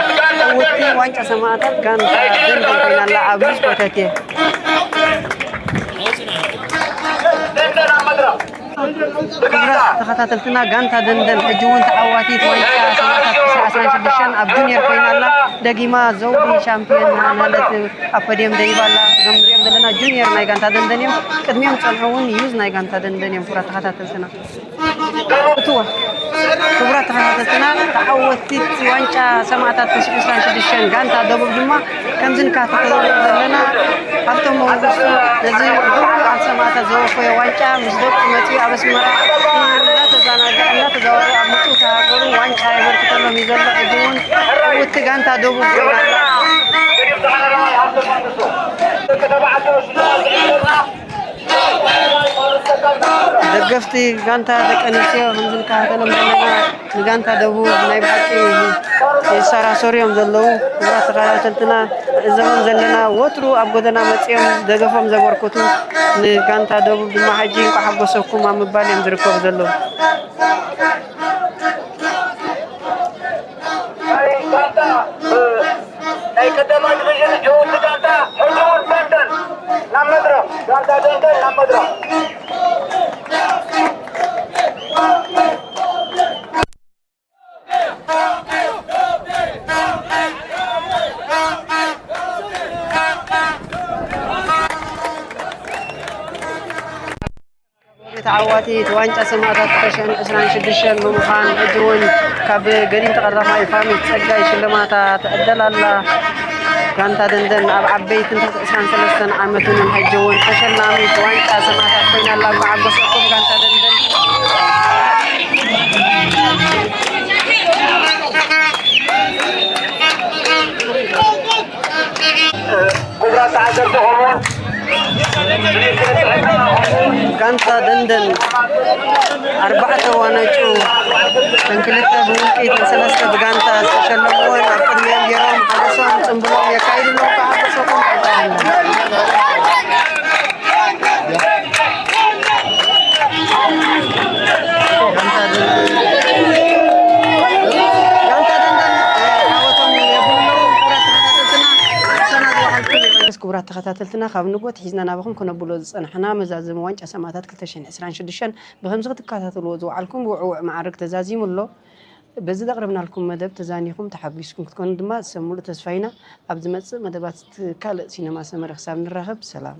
ዕውቲ ዋንጫ ሰማእታት ጋንታ ደንደን ኮይና ኣላ ኣብ ዩዝ ኮተት እየ። ክቡራት ተኸታተልትና፣ ጋንታ ደንደን ሕጂ እውን ተዓዋቲት ዋንጫ ሰማእታት ዕስራ ዕስራን ሽዱሽተን ኣብ ጁኒየር ኮይና ኣላ። ደጊማ ዘውዲ ሻምፒዮን እናሃለት ኣብ ፖድየም ደይባ ኣላ። እዞም ንሪኦም ዘለና ጁኒየር ናይ ጋንታ ደንደን እዮም። ቅድሚኦም ዝጸንሑ እውን ዩዝ ናይ ጋንታ ደንደን እዮም። ክቡራት ተኸታተልትና። እትዋ ክቡራት ተኸታተልትና፣ ተዓወቲት ዋንጫ ሰማእታት ተስዒ ዕስራን ሽዱሽተን ጋንታ ደቡብ ድማ ከምዚ ንከታተሎ ዘለና ሃብቶም መንግስቱ ነዚ ንኹሉ ኣብ ሰማእታት ዘወፈዮ ዋንጫ ምስ ደቁ መፂኡ ኣብ ኣስመራ እናተዘናግዐ እናተዘዋወረ ኣብ ምጭውቲ ሃገሩ ዋንጫ የበርክተሎም እዩ ዘሎ። ሕጂ እውን ዕውቲ ጋንታ ደቡብ ኮይና ኣላ። ደገፍቲ ጋንታ ደቂ ኣንስትዮ ከምዚ ንከታተሎም ዘለና ንጋንታ ደቡብ ናይ ብሓቂ ይሰራሰሩ እዮም ዘለዉ። ክቡራት ተኸታተልትና ንዕዘቦም ዘለና ወትሩ ኣብ ጎደና መፂኦም ደገፎም ዘበርክቱ ንጋንታ ደቡብ ድማ ሕጂ እንኳዕ ሓጎሰኩም ኣብ ምባል እዮም ዝርከቡ ዘለዉ። ናይ ቀዳማይ ዲቪዥን ዕውቲ ጋንታ ሕጂ እውን ደንደን ናብ መድረኽ፣ ጋንታ ደንደን ናብ መድረኽ። ተዓዋቲት ዋንጫ ሰማእታት ክልተ ሽሕን ዕስራን ሽዱሽተን ብምዃን፣ ሕጂ እውን ካብ ገዲም ተቐዳማይ ፋሚል ጸጋይ ሽልማታ ትዕደል ኣላ። ጋንታ ደንደን ኣብ ዓበይትንታት ዕስራን ሰለስተን ዓመትን ሕጂ እውን ተሸላሚት ዋንጫ ሰማእታት ኮይና ኣላ። እንኳዕ ሓጎሰኩም ጋንታ ደንደን። ክቡራት ተዓዘብቲ፣ ከምኡውን ጋንታ ደንደን ኣርባዕተ ዋንጫ፣ እተን ክልተ ብውልቂ፣ እተን ሰለስተ ብጋንታ ዝተሸለምወን ኣብ ቅድሚኦም ገይሮም ሓጎሶም ጽምብሎም የካይዱ ኣለዉ። ተሓጎሰኩም ጋንታ ደንደን። ጋንታ ደንደን ዓወቶም የብሎም። ክቡራት ተኸታተልትና፣ ክሳና ዝወሓልኩም ይቐንስ። ክቡራት ተኸታተልትና፣ ካብ ንግሆ ኣትሒዝና ናባኹም ክነብሎ ዝጸናሕና መዛዘሚ ዋንጫ ሰማእታት ክልተ ሽሕን ዕስራን ሽዱሽተን ብኸምዚ ክትከታተልዎ ዝወዓልኩም ብውዕውዕ መዓርግ ተዛዚሙ ኣሎ። በዚ ዘቕረብናልኩም መደብ ተዛኒኹም ተሓጒስኩም ክትኮኑ ድማ ሰብ ሙሉእ ተስፋ ኢና። ኣብ ዝመጽእ መደባት ካልእ ሲነማ ሰመረ ክሳብ ንራኸብ ሰላም።